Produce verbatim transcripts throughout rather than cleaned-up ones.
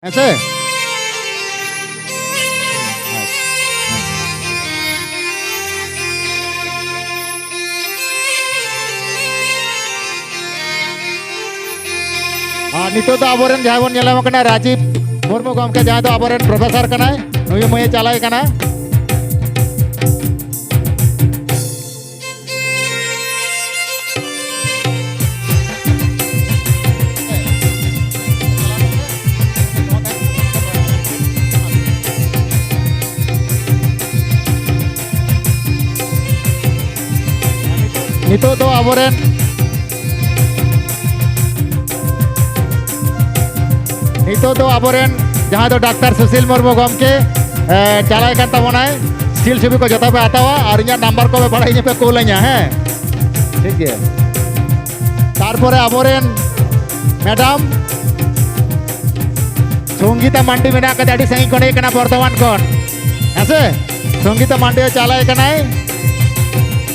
ᱦᱮᱸ ᱥᱮ? ᱟᱨ ᱱᱤᱛᱚᱜ ᱫᱚ ᱟᱵᱚᱨᱮᱱ ᱡᱟᱦᱟᱸᱭ ᱵᱚᱱ ᱧᱮᱞᱮᱢ ᱠᱟᱱᱟ, ᱨᱟᱡᱤᱵ ᱢᱩᱨᱢᱩ ᱜᱚᱢᱠᱮ, ᱡᱟᱦᱟᱸᱭ ᱫᱚ ᱟᱵᱚᱨᱮᱱ ᱯᱨᱚᱯᱷᱮᱥᱚᱨ ᱠᱟᱱᱟᱭ, ᱱᱩᱭ ᱢᱟᱹᱭᱮ ᱪᱟᱞᱟᱣ ᱠᱟᱱᱟ᱾ ᱱᱤᱛᱚᱜ ᱫᱚ ᱟᱵᱚᱨᱮᱱ, ᱱᱤᱛᱚᱜ ᱫᱚ ᱟᱵᱚᱨᱮᱱ ᱡᱟᱦᱟᱸᱭ ᱫᱚ ᱰᱟᱠᱛᱟᱨ ᱥᱩᱥᱤᱞ ᱢᱩᱨᱢᱩ ᱜᱚᱢᱠᱮ, ᱮ, ᱪᱟᱞᱟᱣ ᱠᱟᱱ ᱛᱟᱵᱚᱱᱟᱭ᱾ ᱥᱴᱤᱞ ᱪᱷᱚᱵᱤ ᱠᱚ ᱡᱚᱛᱚ ᱯᱮ ᱦᱟᱛᱟᱣᱟ ᱟᱨ ᱤᱧᱟᱹᱜ ᱱᱟᱢᱵᱟᱨ ᱠᱚ ᱯᱮ ᱵᱟᱲᱟᱭ ᱤᱧ ᱯᱮ ᱠᱩᱞ ᱟᱹᱧᱟ, ᱦᱮᱸ? ᱴᱷᱤᱠ ᱜᱮᱭᱟ᱾ ᱛᱟᱨᱯᱚᱨᱮ ᱟᱵᱚᱨᱮᱱ ᱢᱮᱰᱟᱢ ᱥᱚᱝᱜᱤᱛᱟ ᱢᱟᱱᱰᱤ ᱢᱮᱱᱟᱜ ᱠᱟᱫᱮᱭᱟ, ᱟᱹᱰᱤ ᱥᱟᱺᱜᱤᱧ ᱠᱷᱚᱱ ᱦᱮᱡ ᱠᱟᱱᱟ ᱵᱚᱨᱫᱷᱚᱢᱟᱱ ᱠᱷᱚᱱ, ᱦᱮᱸ ᱥᱮ? ᱥᱚᱝᱜᱤᱛᱟ ᱢᱟᱱᱰᱤ ᱦᱚᱸ ᱪᱟᱞᱟᱣ ᱠᱟᱱᱟᱭ᱾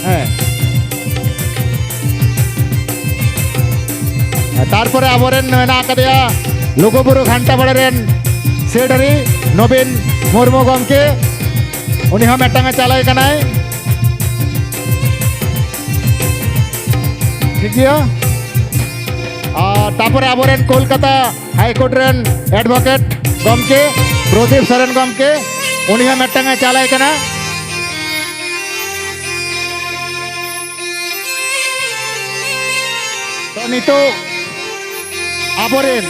ᱦᱮᱸ᱾ ᱛᱟᱨᱯᱚᱨᱮ ᱟᱵᱚᱨᱮᱱ ᱢᱮᱱᱟᱜ ᱠᱟᱫᱮᱭᱟ ᱞᱩᱜᱩᱵᱩᱨᱩ ᱜᱷᱟᱱᱴᱟ ᱵᱟᱲᱮ ᱨᱮᱱ ᱥᱮᱠᱨᱮᱴᱟᱨᱤ ᱱᱚᱵᱤᱱ ᱢᱩᱨᱢᱩ ᱜᱚᱢᱠᱮ, ᱩᱱᱤ ᱦᱚᱸ ᱢᱤᱫᱴᱟᱝ ᱮ ᱪᱟᱞᱟᱣ ᱠᱟᱱᱟᱭ᱾ ᱴᱷᱤᱠ ᱜᱮᱭᱟ᱾ ᱟᱨ ᱛᱟᱨᱯᱚᱨᱮ ᱟᱵᱚᱨᱮᱱ ᱠᱳᱞᱠᱟᱛᱟ ᱦᱟᱭ ᱠᱳᱨᱴ ᱨᱮᱱ ᱮᱰᱵᱷᱚᱠᱮᱴ ᱜᱚᱢᱠᱮ ᱯᱨᱚᱫᱤᱯ ᱥᱚᱨᱮᱱ ᱜᱚᱢᱠᱮ, ᱩᱱᱤ ᱦᱚᱸ ᱢᱤᱫᱴᱟᱝ ᱮ ᱪᱟᱞᱟᱭ ᱠᱟᱱᱟ᱾ ᱛᱚ, ᱱᱤᱛᱚᱜ ᱟᱵᱚᱨᱮᱱ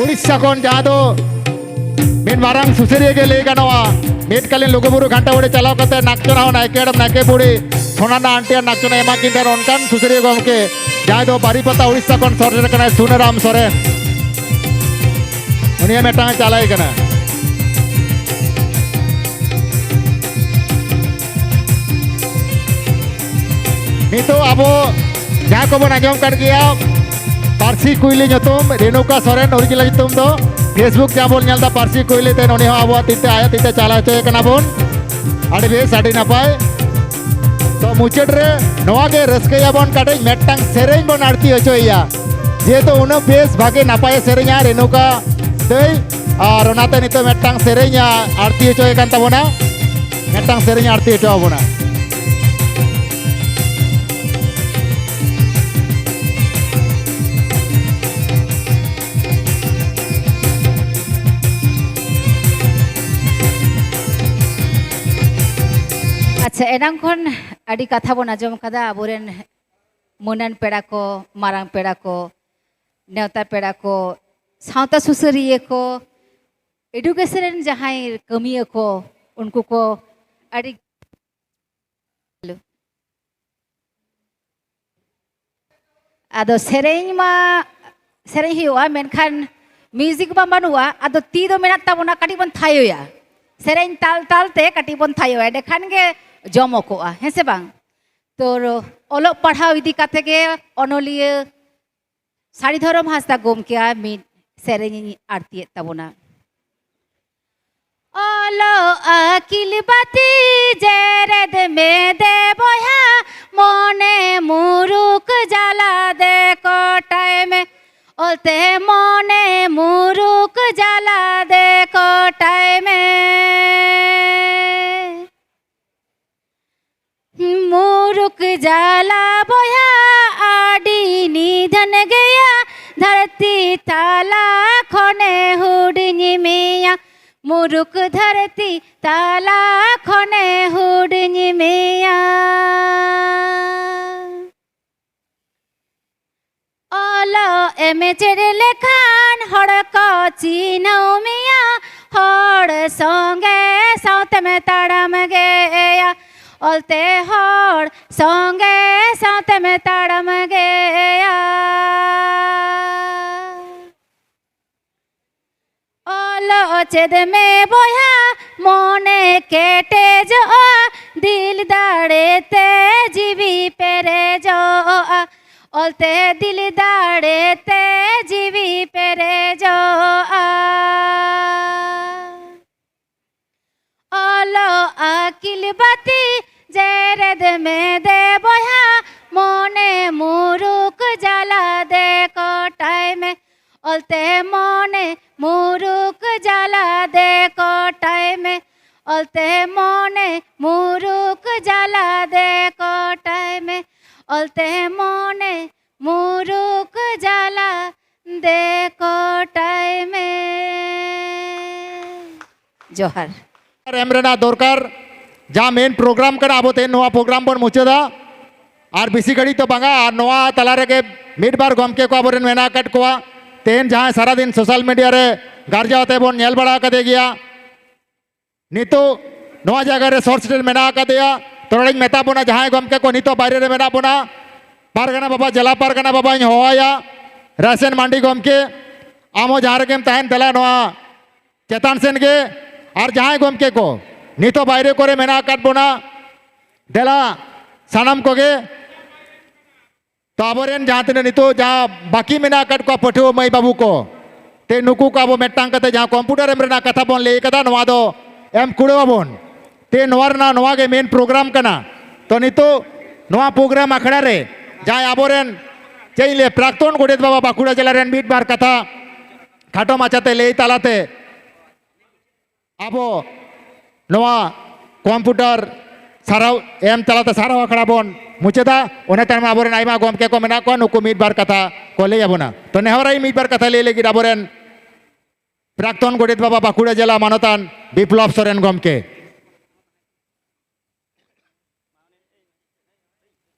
ᱩᱲᱤᱥᱥᱟ ᱠᱷᱚᱱ, ᱡᱟᱦᱟᱸ ᱫᱚ ᱢᱤᱫ ᱢᱟᱨᱟᱝ ᱥᱩᱥᱟᱹᱨᱤᱭᱟᱹ ᱜᱮ ᱞᱟᱹᱭ ᱜᱟᱱᱚᱜᱼᱟ, ᱢᱤᱫ ᱠᱟᱞᱤᱱ ᱞᱩᱜᱩᱵᱩᱨᱩ ᱜᱷᱟᱱᱴᱟ ᱵᱟᱲᱮ ᱪᱟᱞᱟᱣ ᱠᱟᱛᱮ ᱱᱟᱜᱪᱚᱨ ᱦᱚᱸ ᱱᱟᱭᱠᱮ ᱦᱟᱲᱟᱢ, ᱱᱟᱭᱠᱮ ᱵᱩᱲᱦᱤ, ᱥᱚᱱᱟᱱᱟ ᱟᱱᱴᱤ ᱟᱨ ᱱᱟᱜᱪᱚᱨ ᱮᱢᱟ ᱠᱤᱱ ᱛᱟᱦᱮᱱ, ᱚᱱᱠᱟᱱ ᱥᱩᱥᱟᱹᱨᱤᱭᱟᱹ ᱜᱚᱢᱠᱮ, ᱡᱟᱦᱟᱸᱭ ᱫᱚ ᱵᱟᱨᱤᱯᱟᱫᱟ ᱩᱲᱤᱥᱥᱟ ᱠᱷᱚᱱ ᱥᱮᱴᱮᱨ ᱠᱟᱱᱟᱭ, ᱥᱩᱱᱟᱨᱟᱢ ᱥᱚᱨᱮᱱ, ᱩᱱᱤᱭᱟᱜ ᱢᱤᱫᱴᱟᱝ ᱪᱟᱞᱟᱭ ᱠᱟᱱᱟ᱾ ᱱᱤᱛᱚᱜ ᱟᱵᱚ ᱡᱟᱦᱟᱸ ᱠᱚᱵᱚᱱ ᱟᱸᱡᱚᱢ ᱠᱟᱫ ᱜᱮᱭᱟ, ᱯᱟᱹᱨᱥᱤ ᱠᱩᱭᱞᱤ ᱧᱩᱛᱩᱢ, ᱨᱮᱱᱩᱠᱟ ᱥᱚᱨᱮᱱ original ᱧᱩᱛᱩᱢ ᱫᱚ, Facebook ᱡᱟᱦᱟᱸ ᱵᱚᱱ ᱧᱮᱞ ᱮᱫᱟ, ᱯᱟᱹᱨᱥᱤ ᱠᱩᱭᱞᱤ ᱛᱮ, ᱩᱱᱤ ᱦᱚᱸ ᱟᱵᱚᱣᱟᱜ ᱛᱤ ᱛᱮ, ᱟᱭᱟᱜ ᱛᱤ ᱛᱮ ᱪᱟᱞᱟᱣ ᱦᱚᱪᱚᱭᱮ ᱠᱟᱱᱟ ᱵᱚᱱ᱾ ᱟᱹᱰᱤ ᱵᱮᱥ, ᱟᱹᱰᱤ ᱱᱟᱯᱟᱭ᱾ ᱛᱚ, ᱢᱩᱪᱟᱹᱫ ᱨᱮ ᱱᱚᱣᱟ ᱜᱮ ᱨᱟᱹᱥᱠᱟᱹᱭᱟᱵᱚᱱ, ᱠᱟᱹᱴᱤᱡ ᱢᱤᱫᱴᱟᱝ ᱥᱮᱨᱮᱧ ᱵᱚᱱ ᱟᱬᱛᱤ ᱦᱚᱪᱚᱭᱮᱭᱟ, ᱡᱮᱦᱮᱛᱩ ᱩᱱᱟᱹᱜ ᱵᱮᱥ ᱵᱷᱟᱜᱮ ᱱᱟᱯᱟᱭᱮ ᱥᱮᱨᱮᱧᱟ ᱨᱮᱱᱩᱠᱟ᱾ ᱫᱟᱹᱭ, ᱟᱨ ᱚᱱᱟᱛᱮ ᱱᱤᱛᱚᱜ ᱢᱤᱫᱴᱟᱝ ᱥᱮᱨᱮᱧ ᱟᱲᱛᱤ ᱦᱚᱪᱚᱭᱮ ᱠᱟᱱ ᱛᱟᱵᱚᱱᱟ, ᱢᱤᱫᱴᱟᱝ ᱥᱮᱨᱮᱧ ᱟᱲᱛᱤ ᱦᱚᱪᱚ ᱟᱵᱚᱱᱟ᱾ ᱟᱪᱪᱷᱟ, ᱮᱱᱟᱝ ᱠᱷᱚᱱ ᱟᱹᱰᱤ ᱠᱟᱛᱷᱟ ᱵᱚᱱ ᱟᱸᱡᱚᱢ ᱠᱟᱫᱟ, ᱟᱵᱚᱨᱮᱱ ᱢᱟᱹᱱᱟᱱ ᱯᱮᱲᱟ ᱠᱚ, ᱢᱟᱨᱟᱝ ᱯᱮᱲᱟ ᱠᱚ, ᱱᱮᱣᱛᱟ ᱯᱮᱲᱟ ᱠᱚ, ᱥᱟᱶᱛᱟ ᱥᱩᱥᱟᱹᱨᱤᱭᱟᱹ ᱠᱚ, ᱮᱰᱩᱠᱮᱥᱚᱱ ᱨᱮᱱ ᱡᱟᱦᱟᱸᱭ ᱠᱟᱹᱢᱤᱭᱟᱹ ᱠᱚ, ᱩᱱᱠᱩ ᱠᱚ ᱟᱹᱰᱤ ᱟᱫᱚ ᱥᱮᱨᱮᱧ ᱢᱟ ᱥᱮᱨᱮᱧ ᱦᱩᱭᱩᱜᱼᱟ, ᱢᱮᱱᱠᱷᱟᱱ ᱢᱤᱣᱡᱤᱠ ᱢᱟ ᱵᱟᱹᱱᱩᱜᱼᱟ᱾ ᱟᱫᱚ ᱛᱤ ᱫᱚ ᱢᱮᱱᱟᱜ ᱛᱟᱵᱚᱱᱟ, ᱠᱟᱹᱴᱤᱡ ᱵᱚᱱ ᱛᱷᱟᱭᱚᱭᱟ, ᱥᱮᱨᱮᱧ ᱛᱟᱞ ᱛᱟᱞ ᱛᱮ ᱠᱟᱹᱴᱤᱡ ᱵᱚᱱ ᱛᱷᱟᱭᱚᱭᱟ, ᱮᱸᱰᱮᱠᱷᱟᱱ ᱜᱮ ᱡᱚᱢᱚᱠᱚᱜᱼᱟ, ᱦᱮᱸ ᱥᱮ ᱵᱟᱝ? ᱛᱚ, ᱚᱞᱚᱜ ᱯᱟᱲᱦᱟᱣ ᱤᱫᱤ ᱠᱟᱛᱮ ᱜᱮ ᱚᱱᱚᱞᱤᱭᱟᱹ ᱥᱟᱹᱨᱤ ᱫᱷᱚᱨᱚᱢ ᱦᱟᱸᱥᱫᱟ ᱜᱚᱢᱠᱮᱭᱟᱜ ᱢᱤᱫ ᱥᱮᱨᱮᱧ ᱤᱧ ᱟᱨᱛᱤᱭᱮᱫ ᱛᱟᱵᱚᱱᱟ᱾ ᱚᱞᱚᱜ ᱟᱹᱠᱤᱞ ᱵᱟᱹᱛᱤ ᱡᱮᱨᱮᱫ ᱢᱮ ᱫᱮ ᱵᱚᱭᱦᱟ, ᱢᱚᱱᱮ ᱢᱩᱨᱩᱠ ᱡᱟᱞᱟ ᱫᱮ ᱠᱚᱴᱟᱭ ᱢᱮ᱾ ᱚᱞᱛᱮ ᱢᱚᱱᱮ ᱢᱩᱨᱩᱠ ᱡᱟᱞᱟ ᱫᱮ ᱠᱚᱴᱟᱭ ᱢᱮ᱾ ᱢᱩᱨᱩᱠ ᱡᱟᱞᱟ ᱵᱚᱭᱦᱟ ᱟᱹᱰᱤ ᱱᱤᱫᱷᱟᱹᱱ ᱜᱮᱭᱟ, ᱫᱷᱟᱹᱨᱛᱤ ᱛᱟᱞᱟ ᱠᱷᱚᱱᱮ ᱦᱩᱰᱤᱧ ᱢᱮᱭᱟ᱾ ᱢᱩᱨᱩᱠ ᱫᱷᱟᱹᱨᱛᱤ ᱛᱟᱞᱟ ᱠᱷᱚᱱᱮ ᱦᱩᱰᱤᱧ ᱢᱮᱭᱟ᱾ ᱚᱞᱚᱜ ᱮᱢ ᱪᱮᱫ ᱞᱮᱠᱷᱟᱱ ᱦᱚᱲ ᱠᱚ ᱪᱤᱱᱦᱟᱹᱣ ᱢᱮᱭᱟ, ᱦᱚᱲ ᱥᱚᱸᱜᱮ ᱥᱟᱶᱛᱮᱢ ᱛᱟᱲᱟᱢ ᱜᱮᱭᱟ᱾ ᱚᱞᱛᱮ ᱦᱚᱲ ᱥᱚᱸᱜᱮ ᱥᱟᱶᱛᱮᱢ ᱛᱟᱲᱟᱢ ᱜᱮᱭᱟ᱾ ᱚᱞᱚᱜ ᱪᱮᱫ ᱢᱮ ᱵᱚᱭᱦᱟ, ᱢᱚᱱᱮ ᱠᱮᱴᱮᱡᱚᱜᱼᱟ, ᱫᱤᱞ ᱫᱟᱲᱮ ᱛᱮ ᱡᱤᱣᱤ ᱯᱮᱨᱮᱡᱚᱜᱼᱟ᱾ ᱚᱞᱛᱮ ᱫᱤᱞ ᱫᱟᱲᱮ ᱛᱮ ᱡᱤᱣᱤ ᱯᱮᱨᱮᱡᱚᱜᱼᱟ᱾ ᱚᱞᱚᱜ ᱟᱹᱠᱤᱞ ᱵᱟᱹᱛᱤ ᱡᱮᱨᱮᱫ ᱢᱮ ᱫᱮ ᱵᱚᱭᱦᱟ, ᱢᱚᱱᱮ ᱢᱩᱨᱩᱠ ᱡᱟᱞᱟ ᱫᱮ ᱠᱚᱴᱟᱭ ᱢᱮ᱾ ᱚᱞᱛᱮ ᱢᱚᱱᱮ ᱢᱩ ᱡᱟᱞᱟ ᱫᱮ ᱠᱚᱴᱟᱭ ᱢᱮ, ᱚᱞᱛᱮ ᱢᱚᱱᱮ ᱢᱩᱨᱩᱠ ᱡᱟᱞᱟ ᱫᱮ ᱠᱚᱴᱟᱭ ᱢᱮ, ᱚᱞᱛᱮ ᱢᱚᱱᱮ ᱢᱩᱨᱩᱠ ᱡᱟᱞᱟ ᱫᱮ ᱠᱚᱴᱟᱭ ᱢᱮ᱾ ᱡᱚᱦᱟᱨ᱾ ᱮᱢ ᱨᱮᱱᱟᱜ ᱫᱚᱨᱠᱟᱨ, ᱡᱟᱦᱟᱸ ᱢᱮᱱ ᱯᱨᱳᱜᱨᱟᱢ ᱠᱟᱱᱟ, ᱟᱵᱚ ᱛᱮᱦᱮᱧ ᱱᱚᱣᱟ ᱯᱨᱳᱜᱨᱟᱢ ᱵᱚᱱ ᱢᱩᱪᱟᱹᱫᱟ᱾ ᱟᱨ ᱵᱮᱥᱤ ᱜᱷᱟᱹᱲᱤᱡ ᱫᱚ ᱵᱟᱝᱟ, ᱟᱨ ᱱᱚᱣᱟ ᱛᱟᱞᱟ ᱨᱮᱜᱮ ᱢᱤᱫ ᱵᱟᱨ ᱜᱚᱢᱠᱮ ᱠᱚ ᱟᱵᱚᱨᱮᱱ ᱢᱮᱱᱟᱜ ᱟᱠᱟᱫ ᱠᱚᱣᱟ, ᱛᱮᱦᱮᱧ ᱡᱟᱦᱟᱸᱭ ᱥᱟᱨᱟᱫᱤᱱ ᱥᱳᱥᱟᱞ ᱢᱤᱰᱤᱭᱟ ᱨᱮ ᱜᱟᱨᱡᱟᱣ ᱟᱛᱮ ᱵᱚᱱ ᱧᱮᱞ ᱵᱟᱲᱟ ᱟᱠᱟᱫᱮ ᱜᱮᱭᱟ᱾ ᱱᱤᱛᱚᱜ ᱱᱚᱣᱟ ᱡᱟᱭᱜᱟ ᱨᱮ ᱥᱚᱨᱴ ᱥᱤᱴ ᱢᱮᱱᱟᱜ ᱟᱠᱟᱫᱮᱭᱟ᱾ ᱛᱚ ᱱᱚᱰᱮᱧ ᱢᱮᱛᱟ ᱵᱚᱱᱟ, ᱡᱟᱦᱟᱸᱭ ᱜᱚᱢᱠᱮ ᱠᱚ ᱱᱤᱛᱚᱜ ᱵᱟᱭᱨᱮ ᱨᱮ ᱢᱮᱱᱟᱜ ᱵᱚᱱᱟ, ᱯᱟᱨᱜᱟᱱᱟ ᱵᱟᱵᱟ, ᱡᱮᱞᱟ ᱯᱟᱨᱜᱟᱱᱟ ᱵᱟᱵᱟᱧ ᱦᱚᱦᱚᱣᱟᱭᱟ, ᱨᱟᱭᱥᱮᱱ ᱢᱟᱱᱰᱤ ᱜᱚᱢᱠᱮ, ᱟᱢ ᱦᱚᱸ ᱡᱟᱦᱟᱸ ᱨᱮᱜᱮᱢ ᱛᱟᱦᱮᱱ, ᱫᱮᱞᱟ ᱱᱚᱣᱟ ᱪᱮᱛᱟᱱ ᱥᱮᱱ ᱜᱮ᱾ ᱟᱨ ᱡᱟᱦᱟᱸᱭ ᱜᱚᱢᱠᱮ ᱠᱚ ᱱᱤᱛᱚᱜ ᱵᱟᱭᱨᱮ ᱠᱚᱨᱮ ᱢᱮᱱᱟᱜ ᱟᱠᱟᱫ ᱵᱚᱱᱟ, ᱫᱮᱞᱟ ᱥᱟᱱᱟᱢ ᱠᱚᱜᱮ᱾ ᱛᱚ ᱟᱵᱚᱨᱮᱱ ᱡᱟᱦᱟᱸ ᱛᱤᱱᱟᱹᱜ ᱱᱤᱛᱚᱜ ᱡᱟᱦᱟᱸ ᱵᱟᱹᱠᱤ ᱢᱮᱱᱟᱜ ᱟᱠᱟᱫ ᱠᱚᱣᱟ ᱯᱟᱹᱴᱷᱩᱣᱟᱹ ᱢᱟᱹᱭ ᱵᱟᱹᱵᱩ ᱠᱚ, ᱛᱮ ᱱᱩᱠᱩ ᱠᱚ ᱟᱵᱚ ᱢᱤᱫᱴᱟᱝ ᱠᱟᱛᱮ ᱡᱟᱦᱟᱸ ᱠᱚᱢᱯᱤᱭᱩᱴᱟᱨ ᱮᱢ ᱨᱮᱱᱟᱜ ᱠᱟᱛᱷᱟ ᱵᱚᱱ ᱞᱟᱹᱭ ᱠᱟᱫᱟ, ᱱᱚᱣᱟ ᱫᱚ ᱮᱢ ᱠᱩᱲᱟᱹᱣ ᱟᱵᱚᱱ᱾ ᱛᱮ ᱱᱚᱣᱟ ᱨᱮᱱᱟᱜ, ᱱᱚᱣᱟ ᱜᱮ ᱢᱮᱱ ᱯᱨᱳᱜᱨᱟᱢ ᱠᱟᱱᱟ᱾ ᱛᱚ ᱱᱤᱛᱚᱜ ᱱᱚᱣᱟ ᱯᱨᱳᱜᱨᱟᱢ ᱟᱠᱷᱲᱟ ᱨᱮ ᱡᱟᱦᱟᱸᱭ ᱟᱵᱚᱨᱮᱱ, ᱪᱮᱫ ᱤᱧ ᱞᱟᱹᱭᱟ, ᱯᱨᱟᱠᱛᱚᱱ ᱜᱚᱰᱮᱛ ᱵᱟᱵᱟ ᱵᱟᱸᱠᱩᱲᱟ ᱡᱮᱞᱟ ᱨᱮᱱ ᱢᱤᱫ ᱵᱟᱨ ᱠᱟᱛᱷᱟ ᱠᱷᱟᱴᱚ ᱢᱟᱪᱷᱟᱛᱮ ᱞᱟᱹᱭ ᱛᱟᱞᱟᱛᱮ ᱟᱵᱚ ᱱᱚᱣᱟ ᱠᱚᱢᱯᱤᱭᱩᱴᱟᱨ ᱥᱟᱨᱦᱟᱣ ᱮᱢ ᱛᱟᱞᱟᱛᱮ ᱥᱟᱨᱦᱟᱣ ᱟᱠᱷᱲᱟ ᱵᱚᱱ ᱢᱩᱪᱟᱹᱫᱟ᱾ ᱚᱱᱟ ᱛᱟᱭᱱᱚᱢ ᱟᱵᱚᱨᱮᱱ ᱟᱭᱢᱟ ᱜᱚᱢᱠᱮ ᱠᱚ ᱢᱮᱱᱟᱜ ᱠᱚᱣᱟ, ᱱᱩᱠᱩ ᱢᱤᱫ ᱵᱟᱨ ᱠᱟᱛᱷᱟ ᱠᱚ ᱞᱟᱹᱭ ᱟᱵᱚᱱᱟ᱾ ᱛᱚ ᱱᱮᱦᱚᱨᱟᱹᱧ ᱢᱤᱫ ᱵᱟᱨ ᱠᱟᱛᱷᱟ ᱞᱟᱹᱭ ᱞᱟᱹᱜᱤᱫ ᱟᱵᱚᱨᱮᱱ ᱯᱨᱟᱠᱛᱚᱱ ᱜᱚᱰᱮᱛ ᱵᱟᱵᱟ ᱵᱟᱸᱠᱩᱲᱟ ᱡᱮᱞᱟ ᱢᱟᱱᱚᱛᱟᱱ ᱵᱤᱯᱞᱚᱵ ᱥᱚᱨᱮᱱ ᱜᱚᱢᱠᱮ᱾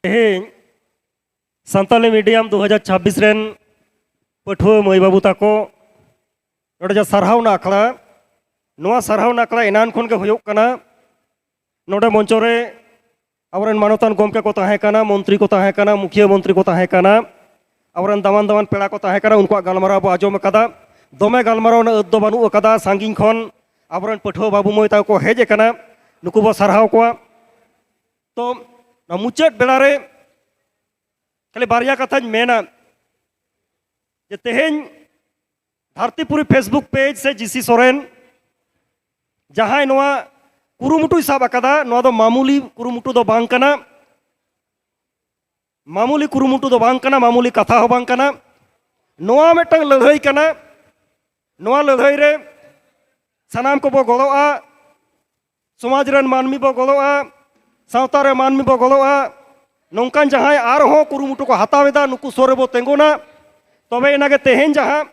ᱛᱮᱦᱮᱧ ᱥᱟᱱᱛᱟᱞᱤ ᱢᱤᱰᱤᱭᱟᱢ ᱫᱩ ᱦᱟᱡᱟᱨ ᱪᱷᱟᱵᱵᱤᱥ ᱨᱮᱱ ᱯᱟᱹᱴᱷᱩᱣᱟᱹ ᱢᱟᱹᱭ ᱵᱟᱹᱵᱩ ᱛᱟᱠᱚ, ᱱᱚᱰᱮ ᱡᱟᱦᱟᱸ ᱥᱟᱨᱦᱟᱣᱱᱟ ᱟᱠᱷᱲᱟ, ᱱᱚᱣᱟ ᱥᱟᱨᱦᱟᱣᱱᱟ ᱟᱠᱷᱲᱟ ᱮᱱᱟᱱ ᱠᱷᱚᱱ ᱜᱮ ᱦᱩᱭᱩᱜ ᱠᱟᱱᱟ᱾ ᱱᱚᱰᱮ ᱢᱚᱧᱪᱚ ᱨᱮ ᱟᱵᱚᱨᱮᱱ ᱢᱟᱱᱚᱛᱟᱱ ᱜᱚᱢᱠᱮ ᱠᱚ ᱛᱟᱦᱮᱸ ᱠᱟᱱᱟ, ᱢᱚᱱᱛᱨᱤ ᱠᱚ ᱛᱟᱦᱮᱸ ᱠᱟᱱᱟ, ᱢᱩᱠᱷᱤᱭᱟᱹ ᱢᱚᱱᱛᱨᱤ ᱠᱚ ᱛᱟᱦᱮᱸ ᱠᱟᱱᱟ, ᱟᱵᱚᱨᱮᱱ ᱫᱟᱢᱟᱱ ᱫᱟᱢᱟᱱ ᱯᱮᱲᱟ ᱠᱚ ᱛᱟᱦᱮᱸ ᱠᱟᱱᱟ, ᱩᱱᱠᱩᱣᱟᱜ ᱜᱟᱞᱢᱟᱨᱟᱣ ᱵᱚ ᱟᱸᱡᱚᱢ ᱟᱠᱟᱫᱟ᱾ ᱫᱚᱢᱮ ᱜᱟᱞᱢᱟᱨᱟᱣ ᱨᱮᱱᱟᱜ ᱟᱹᱛ ᱫᱚ ᱵᱟᱹᱱᱩᱜ ᱟᱠᱟᱫᱟ᱾ ᱥᱟᱺᱜᱤᱧ ᱠᱷᱚᱱ ᱟᱵᱚᱨᱮᱱ ᱯᱟᱹᱴᱷᱩᱣᱟᱹ ᱵᱟᱹᱵᱩ ᱢᱟᱹᱭ ᱛᱟᱠᱚ ᱠᱚ ᱦᱮᱡ ᱟᱠᱟᱱᱟ, ᱱᱩᱠᱩ ᱵᱚ ᱥᱟᱨᱦᱟᱣ ᱠᱚᱣᱟ᱾ ᱛᱚ ᱱᱚᱣᱟ ᱢᱩᱪᱟᱹᱫ ᱵᱮᱲᱟ ᱨᱮ ᱠᱷᱟᱹᱞᱤ ᱵᱟᱨᱭᱟ ᱠᱟᱛᱷᱟᱧ ᱢᱮᱱᱟ, ᱡᱮ ᱛᱮᱦᱮᱧ ᱫᱷᱟᱹᱨᱛᱤᱯᱩᱨᱤ Facebook ᱯᱮᱡᱽ ᱥᱮ ᱡᱤᱥᱤ ᱥᱚᱨᱮᱱ ᱡᱟᱦᱟᱸᱭ ᱱᱚᱣᱟ ᱠᱩᱨᱩᱢᱩᱴᱩᱭ ᱥᱟᱵ ᱟᱠᱟᱫᱟ, ᱱᱚᱣᱟ ᱫᱚ ᱢᱟᱢᱩᱞᱤ ᱠᱩᱨᱩᱢᱩᱴᱩ ᱫᱚ ᱵᱟᱝ ᱠᱟᱱᱟ, ᱢᱟᱢᱩᱞᱤ ᱠᱩᱨᱩᱢᱩᱴᱩ ᱫᱚ ᱵᱟᱝ ᱠᱟᱱᱟ, ᱢᱟᱢᱩᱞᱤ ᱠᱟᱛᱷᱟ ᱦᱚᱸ ᱵᱟᱝ ᱠᱟᱱᱟ᱾ ᱱᱚᱣᱟ ᱢᱤᱫᱴᱟᱝ ᱞᱟᱹᱲᱦᱟᱹᱭ ᱠᱟᱱᱟ᱾ ᱱᱚᱣᱟ ᱞᱟᱹᱲᱦᱟᱹᱭ ᱨᱮ ᱥᱟᱱᱟᱢ ᱠᱚᱵᱚ ᱜᱚᱲᱚᱜᱼᱟ, ᱥᱚᱢᱟᱡᱽ ᱨᱮᱱ ᱢᱟᱹᱱᱢᱤ ᱵᱚ ᱜᱚᱲᱚᱜᱼᱟ, ᱥᱟᱶᱛᱟ ᱨᱮ ᱢᱟᱹᱱᱢᱤ ᱵᱚ ᱜᱚᱲᱚᱜᱼᱟ᱾ ᱱᱚᱝᱠᱟᱱ ᱡᱟᱦᱟᱸᱭ ᱟᱨᱦᱚᱸ ᱠᱩᱨᱩᱢᱩᱴᱩ ᱠᱚ ᱦᱟᱛᱟᱣ ᱮᱫᱟ, ᱱᱩᱠᱩ ᱥᱩᱨ ᱨᱮᱵᱚ ᱛᱤᱸᱜᱩᱱᱟ᱾ ᱛᱚᱵᱮ ᱮᱱᱟᱜᱮ ᱛᱮᱦᱮᱧ ᱡᱟᱦᱟᱸ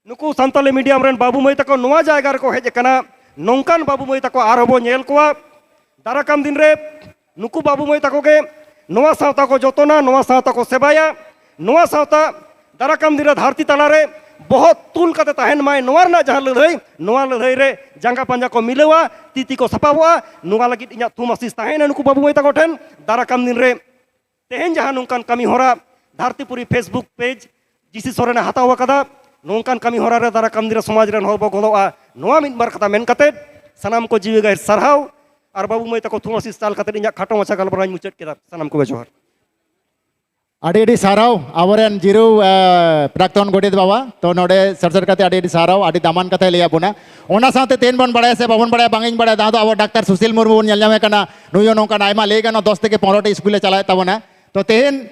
ᱱᱩᱠᱩ ᱥᱟᱱᱛᱟᱞᱤ ᱢᱤᱰᱤᱭᱟᱢ ᱨᱮᱱ ᱵᱟᱹᱵᱩ ᱢᱟᱹᱭ ᱛᱟᱠᱚ ᱱᱚᱣᱟ ᱡᱟᱭᱜᱟ ᱨᱮᱠᱚ ᱦᱮᱡ ᱟᱠᱟᱱᱟ, ᱱᱚᱝᱠᱟᱱ ᱵᱟᱹᱵᱩ ᱢᱟᱹᱭ ᱛᱟᱠᱚ ᱟᱨᱦᱚᱸ ᱵᱚ ᱧᱮᱞ ᱠᱚᱣᱟ᱾ ᱫᱟᱨᱟ ᱠᱟᱱ ᱫᱤᱱ ᱨᱮ ᱱᱩᱠᱩ ᱵᱟᱹᱵᱩ ᱢᱟᱹᱭ ᱛᱟᱠᱚ ᱜᱮ ᱱᱚᱣᱟ ᱥᱟᱶᱛᱟ ᱠᱚ ᱡᱚᱛᱚᱱᱟ, ᱱᱚᱣᱟ ᱥᱟᱶᱛᱟ ᱠᱚ ᱥᱮᱵᱟᱭᱟ, ᱱᱚᱣᱟ ᱥᱟᱶᱛᱟ ᱫᱟᱨᱟ ᱠᱟᱱ ᱫᱤᱱ ᱨᱮ ᱫᱷᱟᱹᱨᱛᱤ ᱛᱟᱞᱟᱨᱮ ᱵᱚᱦᱚᱜ ᱛᱩᱞ ᱠᱟᱛᱮ ᱛᱟᱦᱮᱱ ᱢᱟᱭ, ᱱᱚᱣᱟ ᱨᱮᱱᱟᱜ ᱡᱟᱦᱟᱸ ᱞᱟᱹᱲᱦᱟᱹᱭ, ᱱᱚᱣᱟ ᱞᱟᱹᱲᱦᱟᱹᱭ ᱨᱮ ᱡᱟᱸᱜᱟ ᱯᱟᱸᱡᱟ ᱠᱚ ᱢᱤᱞᱟᱹᱣᱟ, ᱛᱤ ᱛᱤ ᱠᱚ ᱥᱟᱯᱟᱵᱚᱜᱼᱟ᱾ ᱱᱚᱣᱟ ᱞᱟᱹᱜᱤᱫ ᱤᱧᱟᱹᱜ ᱛᱷᱩᱢ ᱟᱥᱤᱥ ᱛᱟᱦᱮᱸᱭᱮᱱᱟ ᱱᱩᱠᱩ ᱵᱟᱹᱵᱩ ᱢᱟᱹᱭ ᱛᱟᱠᱚ ᱴᱷᱮᱱ᱾ ᱫᱟᱨᱟ ᱠᱟᱱ ᱫᱤᱱ ᱨᱮ ᱛᱮᱦᱮᱧ ᱡᱟᱦᱟᱸ ᱱᱚᱝᱠᱟᱱ ᱠᱟᱹᱢᱤ ᱦᱚᱨᱟ ᱫᱷᱟᱹᱨᱛᱤᱯᱩᱨᱤ Facebook page ᱡᱤᱥᱤ ᱥᱚᱨᱮᱱᱮ ᱦᱟᱛᱟᱣ ᱟᱠᱟᱫᱟ, ᱱᱚᱝᱠᱟᱱ ᱠᱟᱹᱢᱤ ᱦᱚᱨᱟ ᱨᱮ ᱫᱟᱨᱟ ᱠᱟᱱ ᱫᱤᱱ ᱨᱮ ᱥᱚᱢᱟᱡᱽ ᱨᱮᱱ ᱦᱚᱲ ᱵᱚ ᱜᱚᱲᱚᱜᱼᱟ, ᱱᱚᱣᱟ ᱢᱤᱫ ᱵᱟᱨ ᱠᱟᱛᱷᱟ ᱢᱮᱱ ᱠᱟᱛᱮ ᱥᱟᱱᱟᱢ ᱠᱚ ᱡᱤᱣᱤ ᱜᱟᱹᱦᱤᱨ ᱥᱟᱨᱦᱟᱣ᱾ ᱟᱨ ᱵᱟᱹᱵᱩ ᱢᱟᱹᱭ ᱛᱟᱠᱚ ᱛᱷᱩᱢ ᱟᱥᱤᱥ ᱪᱟᱞ ᱠᱟᱛᱮ ᱤᱧᱟᱹᱜ ᱠᱷᱟᱴᱚ ᱢᱟᱪᱷᱟ ᱜᱟᱞᱢᱟᱨᱟᱣ ᱤᱧ ᱢᱩᱪᱟᱹᱫ ᱠᱮᱫᱟ᱾ ᱥᱟᱱᱟᱢ ᱠᱚᱜᱮ ᱡᱚᱦᱟᱨ᱾ ᱟᱹᱰᱤ ᱟᱹᱰᱤ ᱥᱟᱨᱦᱟᱣ ᱟᱵᱚᱨᱮᱱ ᱡᱤᱨᱟᱹᱣ ᱮ, ᱯᱨᱟᱠᱛᱚᱱ ᱜᱚᱰᱮᱛ ᱵᱟᱵᱟ᱾ ᱛᱚ ᱱᱚᱰᱮ ᱥᱮᱴᱮᱨ ᱠᱟᱛᱮ ᱟᱹᱰᱤ ᱟᱹᱰᱤ ᱥᱟᱨᱦᱟᱣ, ᱟᱹᱰᱤ ᱫᱟᱢᱟᱱ ᱠᱟᱛᱷᱟᱭ ᱞᱟᱹᱭᱟᱫ ᱵᱚᱱᱟ᱾ ᱚᱱᱟ ᱥᱟᱶᱛᱮ ᱛᱮᱦᱮᱧ ᱵᱚᱱ ᱵᱟᱲᱟᱭᱟ ᱥᱮ ᱵᱟᱵᱚᱱ ᱵᱟᱲᱟᱭᱟ ᱵᱟᱝ ᱤᱧ ᱵᱟᱲᱟᱭᱟ, ᱡᱟᱦᱟᱸ ᱫᱚ ᱟᱵᱚ ᱰᱟᱠᱛᱟᱨ ᱥᱩᱥᱤᱞ ᱢᱩᱨᱢᱩ ᱵᱚᱱ ᱧᱮᱞ ᱧᱟᱢᱮ ᱠᱟᱱᱟ, ᱱᱩᱭ ᱦᱚᱸ ᱱᱚᱝᱠᱟᱱ ᱟᱭᱢᱟ ᱞᱟᱹᱭ ᱜᱟᱱᱚᱜ ᱫᱚᱥ ᱛᱷᱮᱠᱮ ᱯᱚᱱᱨᱚᱴᱤ ᱥᱠᱩᱞᱮ ᱪᱟᱞᱟᱣᱮᱫ ᱛᱟᱵᱚᱱᱟ᱾ ᱛᱚ ᱛᱮᱦᱮᱧ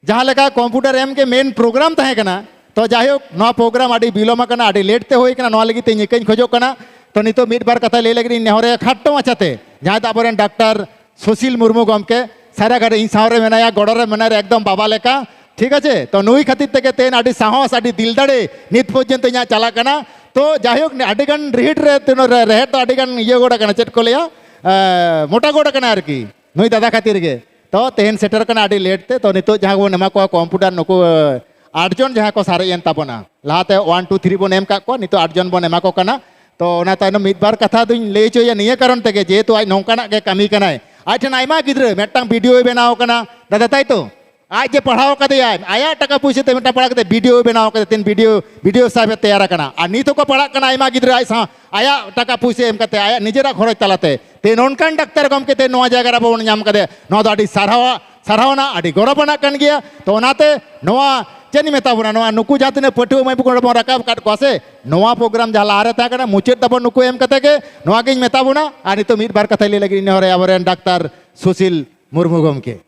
ᱡᱟᱦᱟᱸ ᱞᱮᱠᱟ ᱠᱚᱢᱯᱤᱭᱩᱴᱟᱨ ᱮᱢ ᱜᱮ ᱢᱮᱱ ᱯᱨᱳᱜᱨᱟᱢ ᱛᱟᱦᱮᱸ ᱠᱟᱱᱟ, ᱛᱚ ᱡᱟᱭᱦᱳᱠ ᱱᱚᱣᱟ ᱯᱨᱳᱜᱨᱟᱢ ᱟᱹᱰᱤ ᱵᱤᱞᱚᱢ ᱟᱠᱟᱱᱟ, ᱟᱹᱰᱤ ᱞᱮᱴ ᱛᱮ ᱦᱩᱭ ᱠᱟᱱᱟ, ᱱᱚᱣᱟ ᱞᱟᱹᱜᱤᱫ ᱛᱮ ᱤᱧ ᱤᱠᱟᱹᱧ ᱠᱷᱚᱡᱚᱜ ᱠᱟᱱᱟ᱾ ᱛᱚ ᱱᱤᱛᱚᱜ ᱢᱤᱫ ᱵᱟᱨ ᱠᱟᱛᱷᱟ ᱞᱟᱹᱭ ᱞᱟᱹᱜᱤᱫ ᱤᱧ ᱱᱮᱦᱚᱨᱮ ᱠᱷᱟᱴᱚ ᱢᱟᱪᱷᱟᱛᱮ ᱡᱟᱦᱟᱸᱭ ᱫᱚ ᱟᱵᱚᱨᱮᱱ ᱰᱟᱠᱛᱟᱨ ᱥᱩᱥᱤᱞ ᱢᱩᱨᱢᱩ ᱜᱚᱢᱠᱮ ᱥᱟᱭᱨᱟᱜᱷᱟᱴ ᱤᱧ ᱥᱟᱶ ᱨᱮ ᱢᱮᱱᱟᱭᱟ, ᱜᱚᱲᱚ ᱨᱮ ᱢᱮᱱᱟᱭᱟ, ᱮᱠᱫᱚᱢ ᱵᱟᱵᱟ ᱞᱮᱠᱟ, ᱴᱷᱤᱠ ᱟᱪᱷᱮ᱾ ᱛᱚ ᱱᱩᱭ ᱠᱷᱟᱹᱛᱤᱨ ᱛᱮᱜᱮ ᱛᱮᱦᱮᱧ ᱟᱹᱰᱤ ᱥᱟᱦᱚᱥ, ᱟᱹᱰᱤ ᱫᱤᱞ ᱫᱟᱲᱮ ᱱᱤᱛ ᱯᱚᱨᱡᱚᱱᱛᱚ ᱤᱧᱟᱹᱜ ᱪᱟᱞᱟᱜ ᱠᱟᱱᱟ᱾ ᱛᱚ ᱡᱟᱭᱦᱳᱠ ᱟᱹᱰᱤ ᱜᱟᱱ ᱨᱤᱦᱤᱴ ᱨᱮ ᱛᱤᱱᱟᱹᱜ ᱨᱮ ᱨᱮᱦᱮᱫ ᱫᱚ ᱟᱹᱰᱤ ᱜᱟᱱ ᱤᱭᱟᱹ ᱜᱚᱫ ᱟᱠᱟᱱᱟ, ᱪᱮᱫ ᱠᱚ ᱞᱟᱹᱭᱟ, ᱮ, ᱢᱚᱴᱟ ᱜᱚᱫ ᱟᱠᱟᱱᱟ ᱟᱨᱠᱤ ᱱᱩᱭ ᱫᱟᱫᱟ ᱠᱷᱟᱹᱛᱤᱨ ᱜᱮ᱾ ᱛᱚ ᱛᱮᱦᱮᱧ ᱥᱮᱴᱮᱨ ᱠᱟᱱᱟ ᱟᱹᱰᱤ ᱞᱮᱴ ᱛᱮ᱾ ᱛᱚ ᱱᱤᱛᱚᱜ ᱡᱟᱦᱟᱸ ᱵᱚᱱ ᱮᱢᱟ ᱠᱚᱣᱟ ᱠᱚᱢᱯᱤᱭᱩᱴᱟᱨ ᱱᱩᱠᱩ ᱮ, ᱟᱴ ᱡᱚᱱ ᱡᱟᱦᱟᱸ ᱠᱚ ᱥᱟᱨᱮᱡ ᱮᱱ ᱛᱟᱵᱚᱱᱟ, ᱞᱟᱦᱟᱛᱮ ᱳᱣᱟᱱ ᱴᱩ ᱛᱷᱨᱤ ᱵᱚᱱ ᱮᱢ ᱠᱟᱜ ᱠᱚᱣᱟ, ᱱᱤᱛᱚᱜ ᱟᱴ ᱡᱚᱱ ᱵᱚᱱ ᱮᱢᱟ ᱠᱚ ᱠᱟᱱᱟ᱾ ᱛᱚ ᱚᱱᱟ ᱛᱟᱭᱱᱚᱢ ᱢᱤᱫ ᱵᱟᱨ ᱠᱟᱛᱷᱟ ᱫᱩᱧ ᱞᱟᱹᱭ ᱦᱚᱪᱚᱭᱟ ᱱᱤᱭᱟᱹ ᱠᱟᱨᱚᱱ ᱛᱮᱜᱮ, ᱡᱮᱦᱮᱛᱩ ᱟᱡ ᱱᱚᱝᱠᱟᱱᱟᱜ ᱜᱮ ᱠᱟᱹᱢᱤ ᱠᱟᱱᱟᱭ, ᱟᱡ ᱴᱷᱮᱱ ᱟᱭᱢᱟ ᱜᱤᱫᱽᱨᱟᱹ ᱢᱤᱫᱴᱟᱝ ᱵᱤᱰᱤᱳᱭ ᱵᱮᱱᱟᱣ ᱠᱟᱱᱟ ᱫᱟᱫᱟ, ᱛᱟᱭ ᱛᱚ? ᱟᱡ ᱡᱮ ᱯᱟᱲᱦᱟᱣ ᱠᱟᱫᱮᱭᱟᱭ, ᱟᱭᱟᱜ ᱴᱟᱠᱟ ᱯᱩᱭᱥᱟᱹ ᱛᱮ ᱢᱤᱫᱴᱟᱝ ᱯᱟᱲᱦᱟᱣ ᱠᱟᱛᱮ ᱵᱤᱰᱤᱳᱭ ᱵᱮᱱᱟᱣ ᱠᱟᱫᱮ, ᱛᱮᱦᱮᱧ ᱵᱤᱰᱤᱳ ᱵᱤᱰᱤᱳ ᱥᱟᱦᱮᱵ ᱮ ᱛᱮᱭᱟᱨ ᱟᱠᱟᱱᱟ᱾ ᱟᱨ ᱱᱤᱛ ᱦᱚᱸᱠᱚ ᱯᱟᱲᱦᱟᱜ ᱠᱟᱱᱟ ᱟᱭᱢᱟ ᱜᱤᱫᱽᱨᱟᱹ ᱟᱡ ᱥᱟᱶ, ᱟᱭᱟᱜ ᱴᱟᱠᱟ ᱯᱩᱭᱥᱟᱹ ᱮᱢ ᱠᱟᱛᱮ, ᱟᱭᱟᱜ ᱱᱤᱡᱮᱨᱟᱜ ᱠᱷᱚᱨᱚᱪ ᱛᱟᱞᱟᱛᱮ᱾ ᱛᱮ ᱱᱚᱝᱠᱟᱱ ᱰᱟᱠᱛᱟᱨ ᱜᱚᱢᱠᱮ ᱛᱮ ᱱᱚᱣᱟ ᱡᱟᱭᱜᱟ ᱨᱮ ᱟᱵᱚ ᱵᱚᱱ ᱧᱟᱢ ᱠᱟᱫᱮ, ᱱᱚᱣᱟ ᱫᱚ ᱟᱹᱰᱤ ᱥᱟᱨᱦᱟᱣᱟᱜ, ᱥᱟᱨᱦᱟᱣᱱᱟ, ᱟᱹᱰᱤ ᱜᱚᱨᱚᱵᱽ ᱟᱱᱟᱜ ᱠᱟᱱ ᱜᱮᱭᱟ᱾ ᱛᱚ ᱚᱱᱟᱛᱮ ᱱᱚᱣᱟ ᱪᱮᱫ ᱤᱧ ᱢᱮᱛᱟ ᱵᱚᱱᱟ, ᱱᱚᱣᱟ ᱱᱩᱠᱩ ᱡᱟᱦᱟᱸ ᱛᱤᱱᱟᱹᱜ ᱯᱟᱹᱴᱷᱩᱣᱟᱹ ᱢᱟᱹᱭ ᱵᱟᱹᱵᱩ ᱠᱚ ᱵᱚᱱ ᱨᱟᱠᱟᱵ ᱟᱠᱟᱫ ᱠᱚᱣᱟ ᱥᱮ, ᱱᱚᱣᱟ ᱯᱨᱳᱜᱨᱟᱢ ᱡᱟᱦᱟᱸ ᱞᱟᱦᱟᱨᱮ ᱛᱟᱦᱮᱸ ᱠᱟᱱᱟ, ᱢᱩᱪᱟᱹᱫ ᱛᱟᱵᱚᱱ ᱱᱩᱠᱩ ᱮᱢ ᱠᱟᱛᱮ ᱜᱮ᱾ ᱱᱚᱣᱟ ᱜᱤᱧ ᱢᱮᱛᱟ ᱵᱚᱱᱟ᱾ ᱟᱨ ᱱᱤᱛᱚᱜ ᱢᱤᱫ ᱵᱟᱨ ᱠᱟᱛᱷᱟᱭ ᱞᱟᱹᱭ ᱞᱟᱹᱜᱤᱫ ᱤᱧ ᱱᱮᱦᱚᱨᱟᱭᱟ ᱟᱵᱚᱨᱮᱱ ᱰᱟᱠᱛᱟᱨ ᱥᱩᱥᱤᱞ ᱢᱩᱨᱢᱩ ᱜᱚᱢᱠᱮ᱾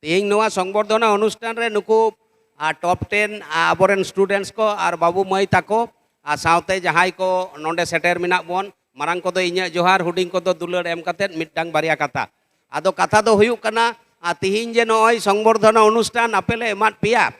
ᱛᱮᱦᱮᱧ ᱱᱚᱣᱟ ᱥᱚᱝᱵᱚᱨᱫᱷᱚᱱᱟ ᱚᱱᱩᱥᱴᱷᱟᱱ ᱨᱮ ᱱᱩᱠᱩ ᱴᱚᱯ ᱴᱮᱱ ᱟᱵᱚᱨᱮᱱ ᱥᱴᱩᱰᱮᱱᱴᱥ ᱠᱚ ᱟᱨ ᱵᱟᱹᱵᱩ ᱢᱟᱹᱭ ᱛᱟᱠᱚ ᱟᱨ ᱥᱟᱶᱛᱮ ᱡᱟᱦᱟᱸᱭ ᱠᱚ ᱱᱚᱰᱮ ᱥᱮᱴᱮᱨ ᱢᱮᱱᱟᱜ ᱵᱚᱱ, ᱢᱟᱨᱟᱝ ᱠᱚᱫᱚ ᱤᱧᱟᱹᱜ ᱡᱚᱦᱟᱨ, ᱦᱩᱰᱤᱧ ᱠᱚᱫᱚ ᱫᱩᱞᱟᱹᱲ ᱮᱢ ᱠᱟᱛᱮᱫ ᱢᱤᱫᱴᱟᱝ ᱵᱟᱨᱭᱟ ᱠᱟᱛᱷᱟ᱾ ᱟᱫᱚ ᱠᱟᱛᱷᱟ ᱫᱚ ᱦᱩᱭᱩᱜ ᱠᱟᱱᱟ, ᱟᱨ ᱛᱤᱦᱤᱧ ᱡᱮ ᱱᱚᱜᱼᱚᱭ ᱥᱚᱝᱵᱚᱨᱫᱷᱚᱱᱟ ᱚᱱᱩᱥᱴᱷᱟᱱ ᱟᱯᱮ ᱞᱮ ᱮᱢᱟᱫ ᱯᱮᱭᱟ,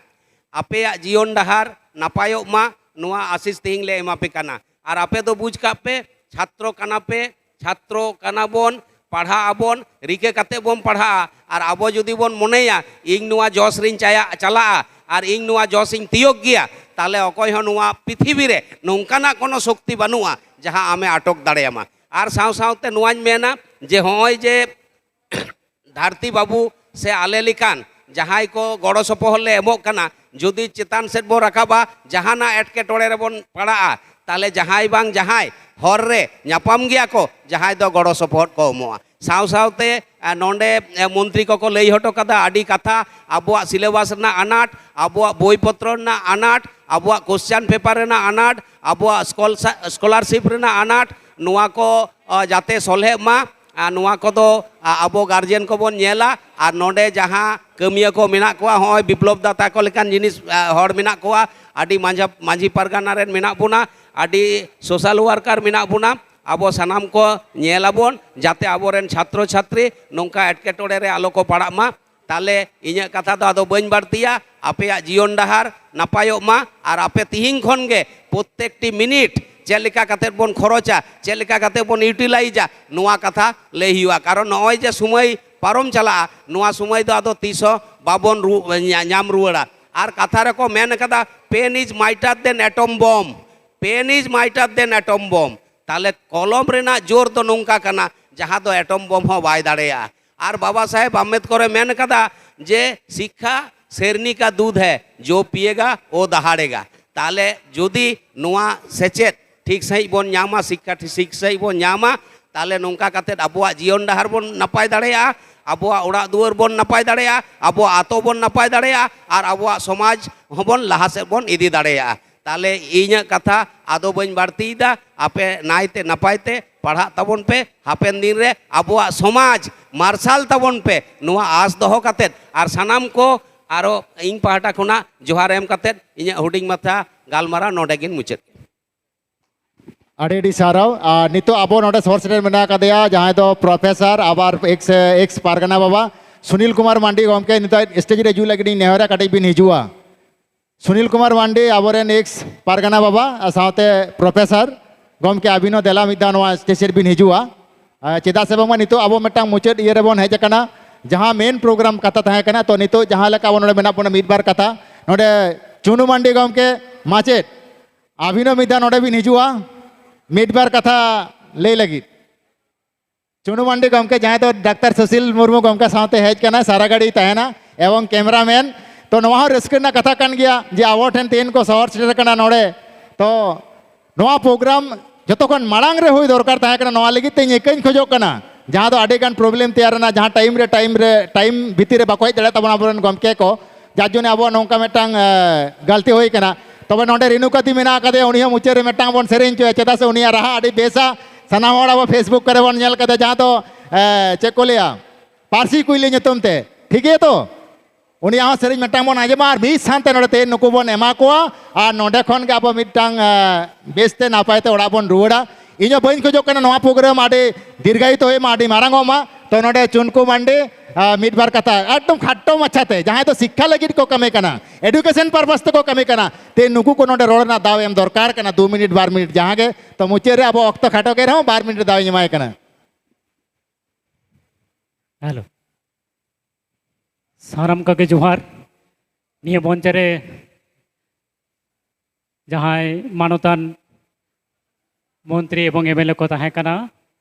ᱟᱯᱮᱭᱟᱜ ᱡᱤᱭᱚᱱ ᱰᱟᱦᱟᱨ ᱱᱟᱯᱟᱭᱚᱜ ᱢᱟ, ᱱᱚᱣᱟ ᱟᱥᱤᱥ ᱛᱤᱦᱤᱧ ᱞᱮ ᱮᱢᱟ ᱯᱮ ᱠᱟᱱᱟ᱾ ᱟᱨ ᱟᱯᱮ ᱫᱚ ᱵᱩᱡᱽ ᱠᱟᱜ ᱯᱮ, ᱪᱷᱟᱛᱨᱚ ᱠᱟᱱᱟ ᱯᱮ, ᱪᱷᱟᱛᱨᱚ ᱠᱟᱱᱟ ᱵᱚᱱ, ᱯᱟᱲᱦᱟᱜ ᱟᱵᱚᱱ, ᱨᱤᱠᱟᱹ ᱠᱟᱛᱮ ᱵᱚᱱ ᱯᱟᱲᱦᱟᱜᱼᱟ᱾ ᱟᱨ ᱟᱵᱚ ᱡᱩᱫᱤ ᱵᱚᱱ ᱢᱚᱱᱮᱭᱟ, "ᱤᱧ ᱱᱚᱣᱟ ᱡᱚᱥ ᱨᱤᱧ ᱪᱟᱭᱟ, ᱪᱟᱞᱟᱜᱼᱟ ᱟᱨ ᱤᱧ ᱱᱚᱣᱟ ᱡᱚᱥ ᱤᱧ ᱛᱤᱭᱳᱜ ᱜᱮᱭᱟ", ᱛᱟᱦᱚᱞᱮ ᱚᱠᱚᱭ ᱦᱚᱸ ᱱᱚᱣᱟ ᱯᱤᱛᱷᱤᱵᱤ ᱨᱮ ᱱᱚᱝᱠᱟᱱᱟᱜ ᱠᱳᱱᱳ ᱥᱚᱠᱛᱤ ᱵᱟᱹᱱᱩᱜᱼᱟ, ᱡᱟᱦᱟᱸ ᱟᱢᱮ ᱟᱴᱚᱠ ᱫᱟᱲᱮᱭᱟᱢᱟ᱾ ᱟᱨ ᱥᱟᱶ ᱥᱟᱶᱛᱮ ᱱᱚᱣᱟᱧ ᱢᱮᱱᱟ ᱡᱮ ᱦᱚᱸᱜᱼᱚᱭ ᱡᱮ ᱫᱷᱟᱹᱨᱛᱤ ᱵᱟᱹᱵᱩ ᱥᱮ ᱟᱞᱮ ᱞᱮᱠᱟᱱ ᱡᱟᱦᱟᱸᱭ ᱠᱚ ᱜᱚᱲᱚ ᱥᱚᱯᱚᱦᱚᱫ ᱞᱮ ᱮᱢᱚᱜ ᱠᱟᱱᱟ, ᱡᱩᱫᱤ ᱪᱮᱛᱟᱱ ᱥᱮᱫ ᱵᱚᱱ ᱨᱟᱠᱟᱵᱟ, ᱡᱟᱦᱟᱱᱟᱜ ᱮᱴᱠᱮᱴᱚᱬᱮ ᱨᱮᱵᱚᱱ ᱯᱟᱲᱟᱜᱼᱟ, ᱛᱟᱦᱚᱞᱮ ᱡᱟᱦᱟᱸᱭ ᱵᱟᱝ ᱡᱟᱦᱟᱸᱭ ᱦᱚᱨ ᱨᱮ ᱧᱟᱯᱟᱢ ᱜᱮᱭᱟ ᱠᱚ, ᱡᱟᱦᱟᱸᱭ ᱫᱚ ᱜᱚᱲᱚ ᱥᱚᱯᱚᱦᱚᱫ ᱠᱚ ᱮᱢᱚᱜᱼᱟ᱾ ᱥᱟᱶ ᱥᱟᱶᱛᱮ, ᱟ, ᱱᱚᱰᱮ, ᱮ, ᱢᱚᱱᱛᱨᱤ ᱠᱚᱠᱚ ᱞᱟᱹᱭ ᱦᱚᱴᱚ ᱠᱟᱫᱟ ᱟᱹᱰᱤ ᱠᱟᱛᱷᱟ, ᱟᱵᱚᱣᱟᱜ ᱥᱤᱞᱮᱵᱟᱥ ᱨᱮᱱᱟᱜ ᱟᱱᱟᱴ, ᱟᱵᱚᱣᱟᱜ ᱵᱳᱭ ᱯᱚᱛᱨᱚ ᱨᱮᱱᱟᱜ ᱟᱱᱟᱴ, ᱟᱵᱚᱣᱟᱜ ᱠᱚᱥᱪᱟᱱ ᱯᱮᱯᱟᱨ ᱨᱮᱱᱟᱜ ᱟᱱᱟᱴ, ᱟᱵᱚᱣᱟᱜ ᱥᱠᱚᱞᱥᱟ-, ᱥᱠᱚᱞᱟᱨᱥᱤᱯ ᱨᱮᱱᱟᱜ ᱟᱱᱟᱴ, ᱱᱚᱣᱟ ᱠᱚ, ᱟ, ᱡᱟᱛᱮ ᱥᱚᱞᱦᱮᱜ ᱢᱟ᱾ ᱟᱨ ᱱᱚᱣᱟ ᱠᱚᱫᱚ, ᱟ, ᱟᱵᱚ ᱜᱟᱨᱡᱮᱱ ᱠᱚᱵᱚᱱ ᱧᱮᱞᱟ᱾ ᱟᱨ ᱱᱚᱰᱮ ᱡᱟᱦᱟᱸ ᱠᱟᱹᱢᱤᱭᱟᱹ ᱠᱚ ᱢᱮᱱᱟᱜ ᱠᱚᱣᱟ, ᱦᱚᱸᱜᱼᱚᱭ ᱵᱤᱯᱞᱚᱵ ᱫᱟ ᱛᱟᱠᱚ ᱞᱮᱠᱟᱱ ᱡᱤᱱᱤᱥ, ᱟ, ᱦᱚᱲ ᱢᱮᱱᱟᱜ ᱠᱚᱣᱟ, ᱟᱹᱰᱤ ᱢᱟᱹᱡᱷᱟ-, ᱢᱟᱹᱡᱷᱤ ᱯᱟᱨᱜᱟᱱᱟ ᱨᱮᱱ ᱢᱮᱱᱟᱜ ᱵᱚᱱᱟ, ᱟᱹᱰᱤ ᱥᱳᱥᱟᱞ ᱣᱟᱨᱠᱟᱨ ᱢᱮᱱᱟᱜ ᱵᱚᱱᱟ, ᱟᱵᱚ ᱥᱟᱱᱟᱢ ᱠᱚ ᱧᱮᱞ ᱟᱵᱚᱱ, ᱡᱟᱛᱮ ᱟᱵᱚᱨᱮᱱ ᱪᱷᱟᱛᱨᱚ ᱪᱷᱟᱛᱨᱤ ᱱᱚᱝᱠᱟ ᱮᱴᱠᱮᱴᱚᱬᱮ ᱨᱮ ᱟᱞᱚ ᱠᱚ ᱯᱟᱲᱟᱜ ᱢᱟ᱾ ᱛᱟᱦᱞᱮ ᱤᱧᱟᱹᱜ ᱠᱟᱛᱷᱟ ᱫᱚ ᱟᱫᱚ ᱵᱟᱹᱧ ᱵᱟᱹᱲᱛᱤᱭᱟ, ᱟᱯᱮᱭᱟᱜ ᱡᱤᱭᱚᱱ ᱰᱟᱦᱟᱨ ᱱᱟᱯᱟᱭᱚᱜ ᱢᱟ, ᱟᱨ ᱟᱯᱮ ᱛᱤᱦᱤᱧ ᱠᱷᱚᱱ ᱜᱮ ᱯᱨᱚᱛᱮᱠᱴᱤ ᱢᱤᱱᱤᱴ ᱪᱮᱫ ᱞᱮᱠᱟ ᱠᱟᱛᱮᱫ ᱵᱚᱱ ᱠᱷᱚᱨᱚᱪᱟ, ᱪᱮᱫ ᱞᱮᱠᱟ ᱠᱟᱛᱮᱫ ᱵᱚᱱ ᱤᱭᱩᱴᱤᱞᱟᱭᱤᱡᱟ, ᱱᱚᱣᱟ ᱠᱟᱛᱷᱟ ᱞᱟᱹᱭ ᱦᱩᱭᱩᱜᱼᱟ᱾ ᱠᱟᱨᱚᱱ ᱱᱚᱜᱼᱚᱭ ᱡᱮ ᱥᱚᱢᱚᱭ ᱯᱟᱨᱚᱢ ᱪᱟᱞᱟᱜᱼᱟ, ᱱᱚᱣᱟ ᱥᱚᱢᱚᱭ ᱫᱚ ᱟᱫᱚ ᱛᱤᱥ ᱦᱚᱸ ᱵᱟᱵᱚᱱ ᱨᱩ-, ᱧᱟ-, ᱧᱟᱢ ᱨᱩᱣᱟᱹᱲᱟ᱾ ᱟᱨ ᱠᱟᱛᱷᱟ ᱨᱮᱠᱚ ᱢᱮᱱ ᱠᱟᱫᱟ, "Pen is mightier than atom bomb, pen is mightier than atom bomb"᱾ ᱛᱟᱦᱞᱮ ᱠᱚᱞᱚᱢ ᱨᱮᱱᱟᱜ ᱡᱳᱨ ᱫᱚ ᱱᱚᱝᱠᱟ ᱠᱟᱱᱟ, ᱡᱟᱦᱟᱸ ᱫᱚ ᱮᱴᱚᱢ ᱵᱚᱢ ᱦᱚᱸ ᱵᱟᱭ ᱫᱟᱲᱮᱭᱟᱜᱼᱟ᱾ ᱟᱨ ᱵᱟᱵᱟ ᱥᱟᱦᱮᱵᱽ ᱟᱢᱵᱮᱫᱠᱚᱨᱮ ᱢᱮᱱ ᱠᱟᱫᱟ ᱡᱮ, "ᱥᱤᱠᱠᱷᱟ ᱥᱮᱨᱱᱤ ᱠᱟ ᱫᱩᱫᱷ ᱦᱮ, ᱡᱚ ᱯᱤᱭᱮᱜᱟ ᱳ ᱫᱟᱦᱟᱲᱮᱜᱟ"᱾ ᱛᱟᱦᱞᱮ ᱡᱩᱫᱤ ᱱᱚᱣᱟ ᱥᱮᱪᱮᱫ ᱴᱷᱤᱠ ᱥᱟᱺᱦᱤᱡ ᱵᱚᱱ ᱧᱟᱢᱟ, ᱥᱤᱠᱠᱷᱟ ᱴᱷᱤᱠ ᱥᱟᱺᱦᱤᱡ ᱵᱚᱱ ᱧᱟᱢᱟ, ᱛᱟᱦᱞᱮ ᱱᱚᱝᱠᱟ ᱠᱟᱛᱮᱫ ᱟᱵᱚᱣᱟᱜ ᱡᱤᱭᱚᱱ ᱰᱟᱦᱟᱨ ᱵᱚᱱ ᱱᱟᱯᱟᱭ ᱫᱟᱲᱮᱭᱟᱜᱼᱟ, ᱟᱵᱚᱣᱟᱜ ᱚᱲᱟᱜ ᱫᱩᱣᱟᱹᱨ ᱵᱚᱱ ᱱᱟᱯᱟᱭ ᱫᱟᱲᱮᱭᱟᱜᱼᱟ, ᱟᱵᱚᱣᱟᱜ ᱟᱛᱳ ᱵᱚᱱ ᱱᱟᱯᱟᱭ ᱫᱟᱲᱮᱭᱟᱜᱼᱟ, ᱟᱨ ᱟᱵᱚᱣᱟᱜ ᱥᱚᱢᱟᱡᱽ ᱦᱚᱸᱵᱚᱱ ᱞᱟᱦᱟ ᱥᱮᱫ ᱵᱚᱱ ᱤᱫᱤ ᱫᱟᱲᱮᱭᱟᱜᱼᱟ᱾ ᱛᱟᱦᱞᱮ ᱤᱧᱟᱹᱜ ᱠᱟᱛᱷᱟ ᱟᱫᱚ ᱵᱟᱹᱧ ᱵᱟᱹᱲᱛᱤᱭᱮᱫᱟ, ᱟᱯᱮ ᱱᱟᱭᱛᱮ ᱱᱟᱯᱟᱭᱛᱮ ᱯᱟᱲᱦᱟᱜ ᱛᱟᱵᱚᱱ ᱯᱮ, ᱦᱟᱯᱮᱱ ᱫᱤᱱ ᱨᱮ ᱟᱵᱚᱣᱟᱜ ᱥᱚᱢᱟᱡᱽ ᱢᱟᱨᱥᱟᱞ ᱛᱟᱵᱚᱱ ᱯᱮ, ᱱᱚᱣᱟ ᱟᱸᱥ ᱫᱚᱦᱚ ᱠᱟᱛᱮᱫ᱾ ᱟᱨ ᱥᱟᱱᱟᱢ ᱠᱚ ᱟᱨᱚ ᱤᱧ ᱯᱟᱦᱴᱟ ᱠᱷᱚᱱᱟᱜ ᱡᱚᱦᱟᱨ ᱮᱢ ᱠᱟᱛᱮᱫ ᱤᱧᱟᱹᱜ ᱦᱩᱰᱤᱧ ᱢᱟᱪᱷᱟ ᱜᱟᱞᱢᱟᱨᱟᱣ ᱱᱚᱰᱮ ᱜᱤᱧ ᱢᱩᱪᱟᱹᱫ ᱠᱮᱫᱟ᱾ ᱟᱹᱰᱤ ᱟᱹᱰᱤ ᱥᱟᱨᱦᱟᱣ᱾ ᱟᱨ ᱱᱤᱛᱚᱜ ᱟᱵᱚ ᱱᱚᱰᱮ ᱥᱚᱦᱚᱨ ᱥᱮᱴᱮᱨ ᱢᱮᱱᱟᱜ ᱟᱠᱟᱫᱮᱭᱟ, ᱡᱟᱦᱟᱸᱭ ᱫᱚ ᱯᱨᱚᱯᱷᱮᱥᱚᱨ, ᱟᱵᱟᱨ ᱮᱠᱥ ᱮᱠᱥ ᱯᱟᱨᱜᱟᱱᱟ ᱵᱟᱵᱟ ᱥᱩᱱᱤᱞ ᱠᱩᱢᱟᱨ ᱢᱟᱱᱰᱤ ᱜᱚᱢᱠᱮ, ᱱᱤᱛᱚᱜ ᱥᱴᱮᱡ ᱨᱮ ᱦᱤᱡᱩᱜ ᱞᱟᱹᱜᱤᱫ ᱤᱧ ᱱᱮᱦᱚᱨᱟ, ᱠᱟᱹᱴᱤᱡ ᱵᱤᱱ ᱦᱤᱡᱩᱜᱼᱟ᱾ ᱥᱩᱱᱤᱞ ᱠᱩᱢᱟᱨ ᱢᱟᱱᱰᱤ, ᱟᱵᱚᱨᱮᱱ ᱮᱠᱥ ᱯᱟᱨᱜᱟᱱᱟ ᱵᱟᱵᱟ ᱟᱨ ᱥᱟᱶᱛᱮ ᱯᱨᱚᱯᱷᱮᱥᱚᱨ ᱜᱚᱢᱠᱮ, ᱟᱹᱵᱤᱱ ᱦᱚᱸ ᱫᱮᱞᱟ ᱢᱤᱫ ᱫᱷᱟᱣ ᱱᱚᱣᱟ ᱥᱴᱮᱡ ᱥᱮᱫ ᱵᱤᱱ ᱦᱤᱡᱩᱜᱼᱟ᱾ ᱟᱨ ᱪᱮᱫᱟᱜ ᱥᱮ ᱵᱟᱝᱢᱟ ᱱᱤᱛᱚᱜ ᱟᱵᱚ ᱢᱤᱫᱴᱟᱝ ᱢᱩᱪᱟᱹᱫ ᱤᱭᱟᱹ ᱨᱮᱵᱚᱱ ᱦᱮᱡ ᱟᱠᱟᱱᱟ, ᱡᱟᱦᱟᱸ ᱢᱮᱱ ᱯᱨᱳᱜᱨᱟᱢ ᱠᱟᱛᱷᱟ ᱛᱟᱦᱮᱸ ᱠᱟᱱᱟ᱾ ᱛᱚ ᱱᱤᱛᱚᱜ ᱡᱟᱦᱟᱸ ᱞᱮᱠᱟ ᱟᱵᱚ ᱱᱚᱰᱮ ᱢᱮᱱᱟᱜ ᱵᱚᱱᱟ, ᱢᱤᱫ ᱵᱟᱨ ᱠᱟᱛᱷᱟ ᱱᱚᱰᱮ ᱪᱩᱱᱩ ᱢᱟᱱᱰᱤ ᱜᱚᱢᱠᱮ ᱢᱟᱪᱮᱫ, ᱟᱹᱵᱤᱱ ᱦᱚᱸ ᱢᱤᱫ ᱫᱷᱟᱣ ᱱᱚᱰᱮ ᱵᱤᱱ ᱦᱤᱡᱩᱜᱼᱟ, ᱢᱤᱫ ᱵᱟᱨ ᱠᱟᱛᱷᱟ ᱞᱟᱹᱭ ᱞᱟᱹᱜᱤᱫ᱾ ᱪᱩᱱᱩ ᱢᱟᱱᱰᱤ ᱜᱚᱢᱠᱮ, ᱡᱟᱦᱟᱸᱭ ᱫᱚ ᱰᱟᱠᱛᱟᱨ ᱥᱩᱥᱤᱞ ᱢᱩᱨᱢᱩ ᱜᱚᱢᱠᱮ ᱥᱟᱶᱛᱮ ᱦᱮᱡ ᱠᱟᱱᱟᱭ, ᱥᱟᱨᱟ ᱜᱷᱟᱹᱲᱤᱡ ᱛᱟᱦᱮᱱᱟ, ᱮᱵᱚᱝ ᱠᱮᱢᱮᱨᱟᱢᱮᱱ᱾ ᱛᱚ ᱱᱚᱣᱟ ᱦᱚᱸ ᱨᱟᱹᱥᱠᱟᱹ ᱨᱮᱱᱟᱜ ᱠᱟᱛᱷᱟ ᱠᱟᱱ ᱜᱮᱭᱟ ᱡᱮ ᱟᱵᱚ ᱴᱷᱮᱱ ᱛᱮᱦᱮᱧ ᱠᱚ ᱥᱚᱦᱚᱨ ᱥᱮᱴᱮᱨ ᱠᱟᱱᱟ ᱱᱚᱰᱮ᱾ ᱛᱚ ᱱᱚᱣᱟ ᱯᱨᱳᱜᱨᱟᱢ ᱡᱚᱛᱚ ᱠᱷᱚᱱ ᱢᱟᱲᱟᱝ ᱨᱮ ᱦᱩᱭ ᱫᱚᱨᱠᱟᱨ ᱛᱟᱦᱮᱸ ᱠᱟᱱᱟ, ᱱᱚᱣᱟ ᱞᱟᱹᱜᱤᱫ ᱛᱮ ᱤᱧ ᱤᱠᱟᱹᱧ ᱠᱷᱚᱡᱚᱜ ᱠᱟᱱᱟ, ᱡᱟᱦᱟᱸ ᱫᱚ ᱟᱹᱰᱤ ᱜᱟᱱ ᱯᱨᱚᱵᱞᱮᱢ ᱛᱮᱭᱟᱨ ᱮᱱᱟ, ᱡᱟᱦᱟᱸ ᱴᱟᱭᱤᱢ ᱨᱮ, ᱴᱟᱭᱤᱢ ᱨᱮ, ᱴᱟᱭᱤᱢ ᱵᱷᱤᱛᱤᱨ ᱨᱮ ᱵᱟᱠᱚ ᱦᱮᱡ ᱫᱟᱲᱮᱭᱟᱜ ᱛᱟᱵᱚᱱᱟ ᱟᱵᱚᱨᱮᱱ ᱜᱚᱢᱠᱮ ᱠᱚ, ᱡᱟᱨ ᱡᱚᱱᱱᱮ ᱟᱵᱚᱣᱟᱜ ᱱᱚᱝᱠᱟ ᱢᱤᱫᱴᱟᱝ, ᱮ, ᱜᱟᱹᱞᱛᱤ ᱦᱩᱭ ᱠᱟᱱᱟ᱾ ᱛᱚᱵᱮ ᱱᱚᱰᱮ ᱨᱮᱱᱩᱠᱟ ᱫᱤ ᱢᱮᱱᱟᱜ ᱟᱠᱟᱫᱮᱭᱟ, ᱩᱱᱤ ᱦᱚᱸ ᱢᱩᱪᱟᱹᱫ ᱨᱮ ᱢᱤᱫᱴᱟᱝ ᱵᱚᱱ ᱥᱮᱨᱮᱧ ᱦᱚᱪᱚᱭᱟ, ᱪᱮᱫᱟᱜ ᱥᱮ ᱩᱱᱤᱭᱟᱜ ᱨᱟᱦᱟ ᱟᱹᱰᱤ ᱵᱮᱥᱟ᱾ ᱥᱟᱱᱟᱢ ᱦᱚᱲ ᱟᱵᱚ Facebook ᱠᱚᱨᱮ ᱵᱚᱱ ᱧᱮᱞ ᱠᱟᱫᱟ, ᱡᱟᱦᱟᱸ ᱫᱚ, ᱮ, ᱪᱮᱫ ᱠᱚ ᱞᱟᱹᱭᱟ, ᱯᱟᱹᱨᱥᱤ ᱠᱩᱭᱞᱤ ᱧᱩᱛᱩᱢ ᱛᱮ, ᱴᱷᱤᱠ ᱜᱮᱭᱟ ᱛᱚ? ᱩᱱᱤᱭᱟᱜ ᱦᱚᱸ ᱥᱮᱨᱮᱧ ᱢᱤᱫᱴᱟᱝ ᱵᱚᱱ ᱟᱸᱡᱚᱢᱟ, ᱟᱨ ᱢᱤᱫ ᱥᱟᱶᱛᱮ ᱱᱚᱰᱮ ᱛᱮᱦᱮᱧ ᱱᱩᱠᱩ ᱵᱚᱱ ᱮᱢᱟ ᱠᱚᱣᱟ, ᱟᱨ ᱱᱚᱰᱮ ᱠᱷᱚᱱ ᱜᱮ ᱟᱵᱚ ᱢᱤᱫᱴᱟᱝ, ᱮ, ᱵᱮᱥᱛᱮ ᱱᱟᱯᱟᱭ ᱛᱮ ᱚᱲᱟᱜ ᱵᱚᱱ ᱨᱩᱣᱟᱹᱲᱟ᱾ ᱤᱧ ᱦᱚᱸ ᱵᱟᱹᱧ ᱠᱷᱚᱡᱚᱜ ᱠᱟᱱᱟ ᱱᱚᱣᱟ ᱯᱨᱳᱜᱨᱟᱢ ᱟᱹᱰᱤ ᱫᱤᱨᱜᱷᱟᱭᱤᱛ ᱦᱩᱭᱩᱜ ᱢᱟ, ᱟᱹᱰᱤ ᱢᱟᱨᱟᱝ ᱚᱜ ᱢᱟ᱾ ᱛᱚ ᱱᱚᱰᱮ ᱪᱩᱱᱠᱩ ᱢᱟᱱᱰᱤ, ᱟ, ᱢᱤᱫ ᱵᱟᱨ ᱠᱟᱛᱷᱟ ᱮᱠᱫᱚᱢ ᱠᱷᱟᱴᱚ ᱢᱟᱪᱷᱟ ᱛᱮ, ᱡᱟᱦᱟᱸᱭ ᱫᱚ ᱥᱤᱠᱠᱷᱟ ᱞᱟᱹᱜᱤᱫ ᱠᱚ ᱠᱟᱹᱢᱤ ᱠᱟᱱᱟ, ᱮᱰᱩᱠᱮᱥᱚᱱ ᱯᱟᱨᱯᱟᱥ ᱛᱮᱠᱚ ᱠᱟᱹᱢᱤ ᱠᱟᱱᱟ, ᱛᱮ ᱱᱩᱠᱩ ᱠᱚ ᱱᱚᱰᱮ ᱨᱚᱲ ᱨᱮᱱᱟᱜ ᱫᱟᱣ ᱮᱢ ᱫᱚᱨᱠᱟᱨ ᱠᱟᱱᱟ, ᱫᱩ ᱢᱤᱱᱤᱴ, ᱵᱟᱨ ᱢᱤᱱᱤᱴ ᱡᱟᱦᱟᱸ ᱜᱮ᱾ ᱛᱚ ᱢᱩᱪᱟᱹᱫ ᱨᱮ ᱟᱵᱚ ᱚᱠᱛᱚ ᱠᱷᱟᱴᱚ ᱜᱮ ᱨᱮᱦᱚᱸ ᱵᱟᱨ ᱢᱤᱱᱤᱴ ᱫᱟᱣ ᱤᱧ ᱮᱢᱟᱭ ᱠᱟᱱᱟ᱾ ᱦᱮᱞᱳ, ᱥᱟᱱᱟᱢ ᱠᱚᱜᱮ ᱡᱚᱦᱟᱨ᱾ ᱱᱤᱭᱟᱹ ᱢᱚᱧᱪᱚ ᱨᱮ ᱡᱟᱦᱟᱸᱭ ᱢᱟᱱᱚᱛᱟᱱ ᱢᱚᱱᱛᱨᱤ ᱮᱵᱚᱝ ᱮᱢ ᱮᱞ ᱮ ᱠᱚ ᱛᱟᱦᱮᱸ ᱠᱟᱱᱟ,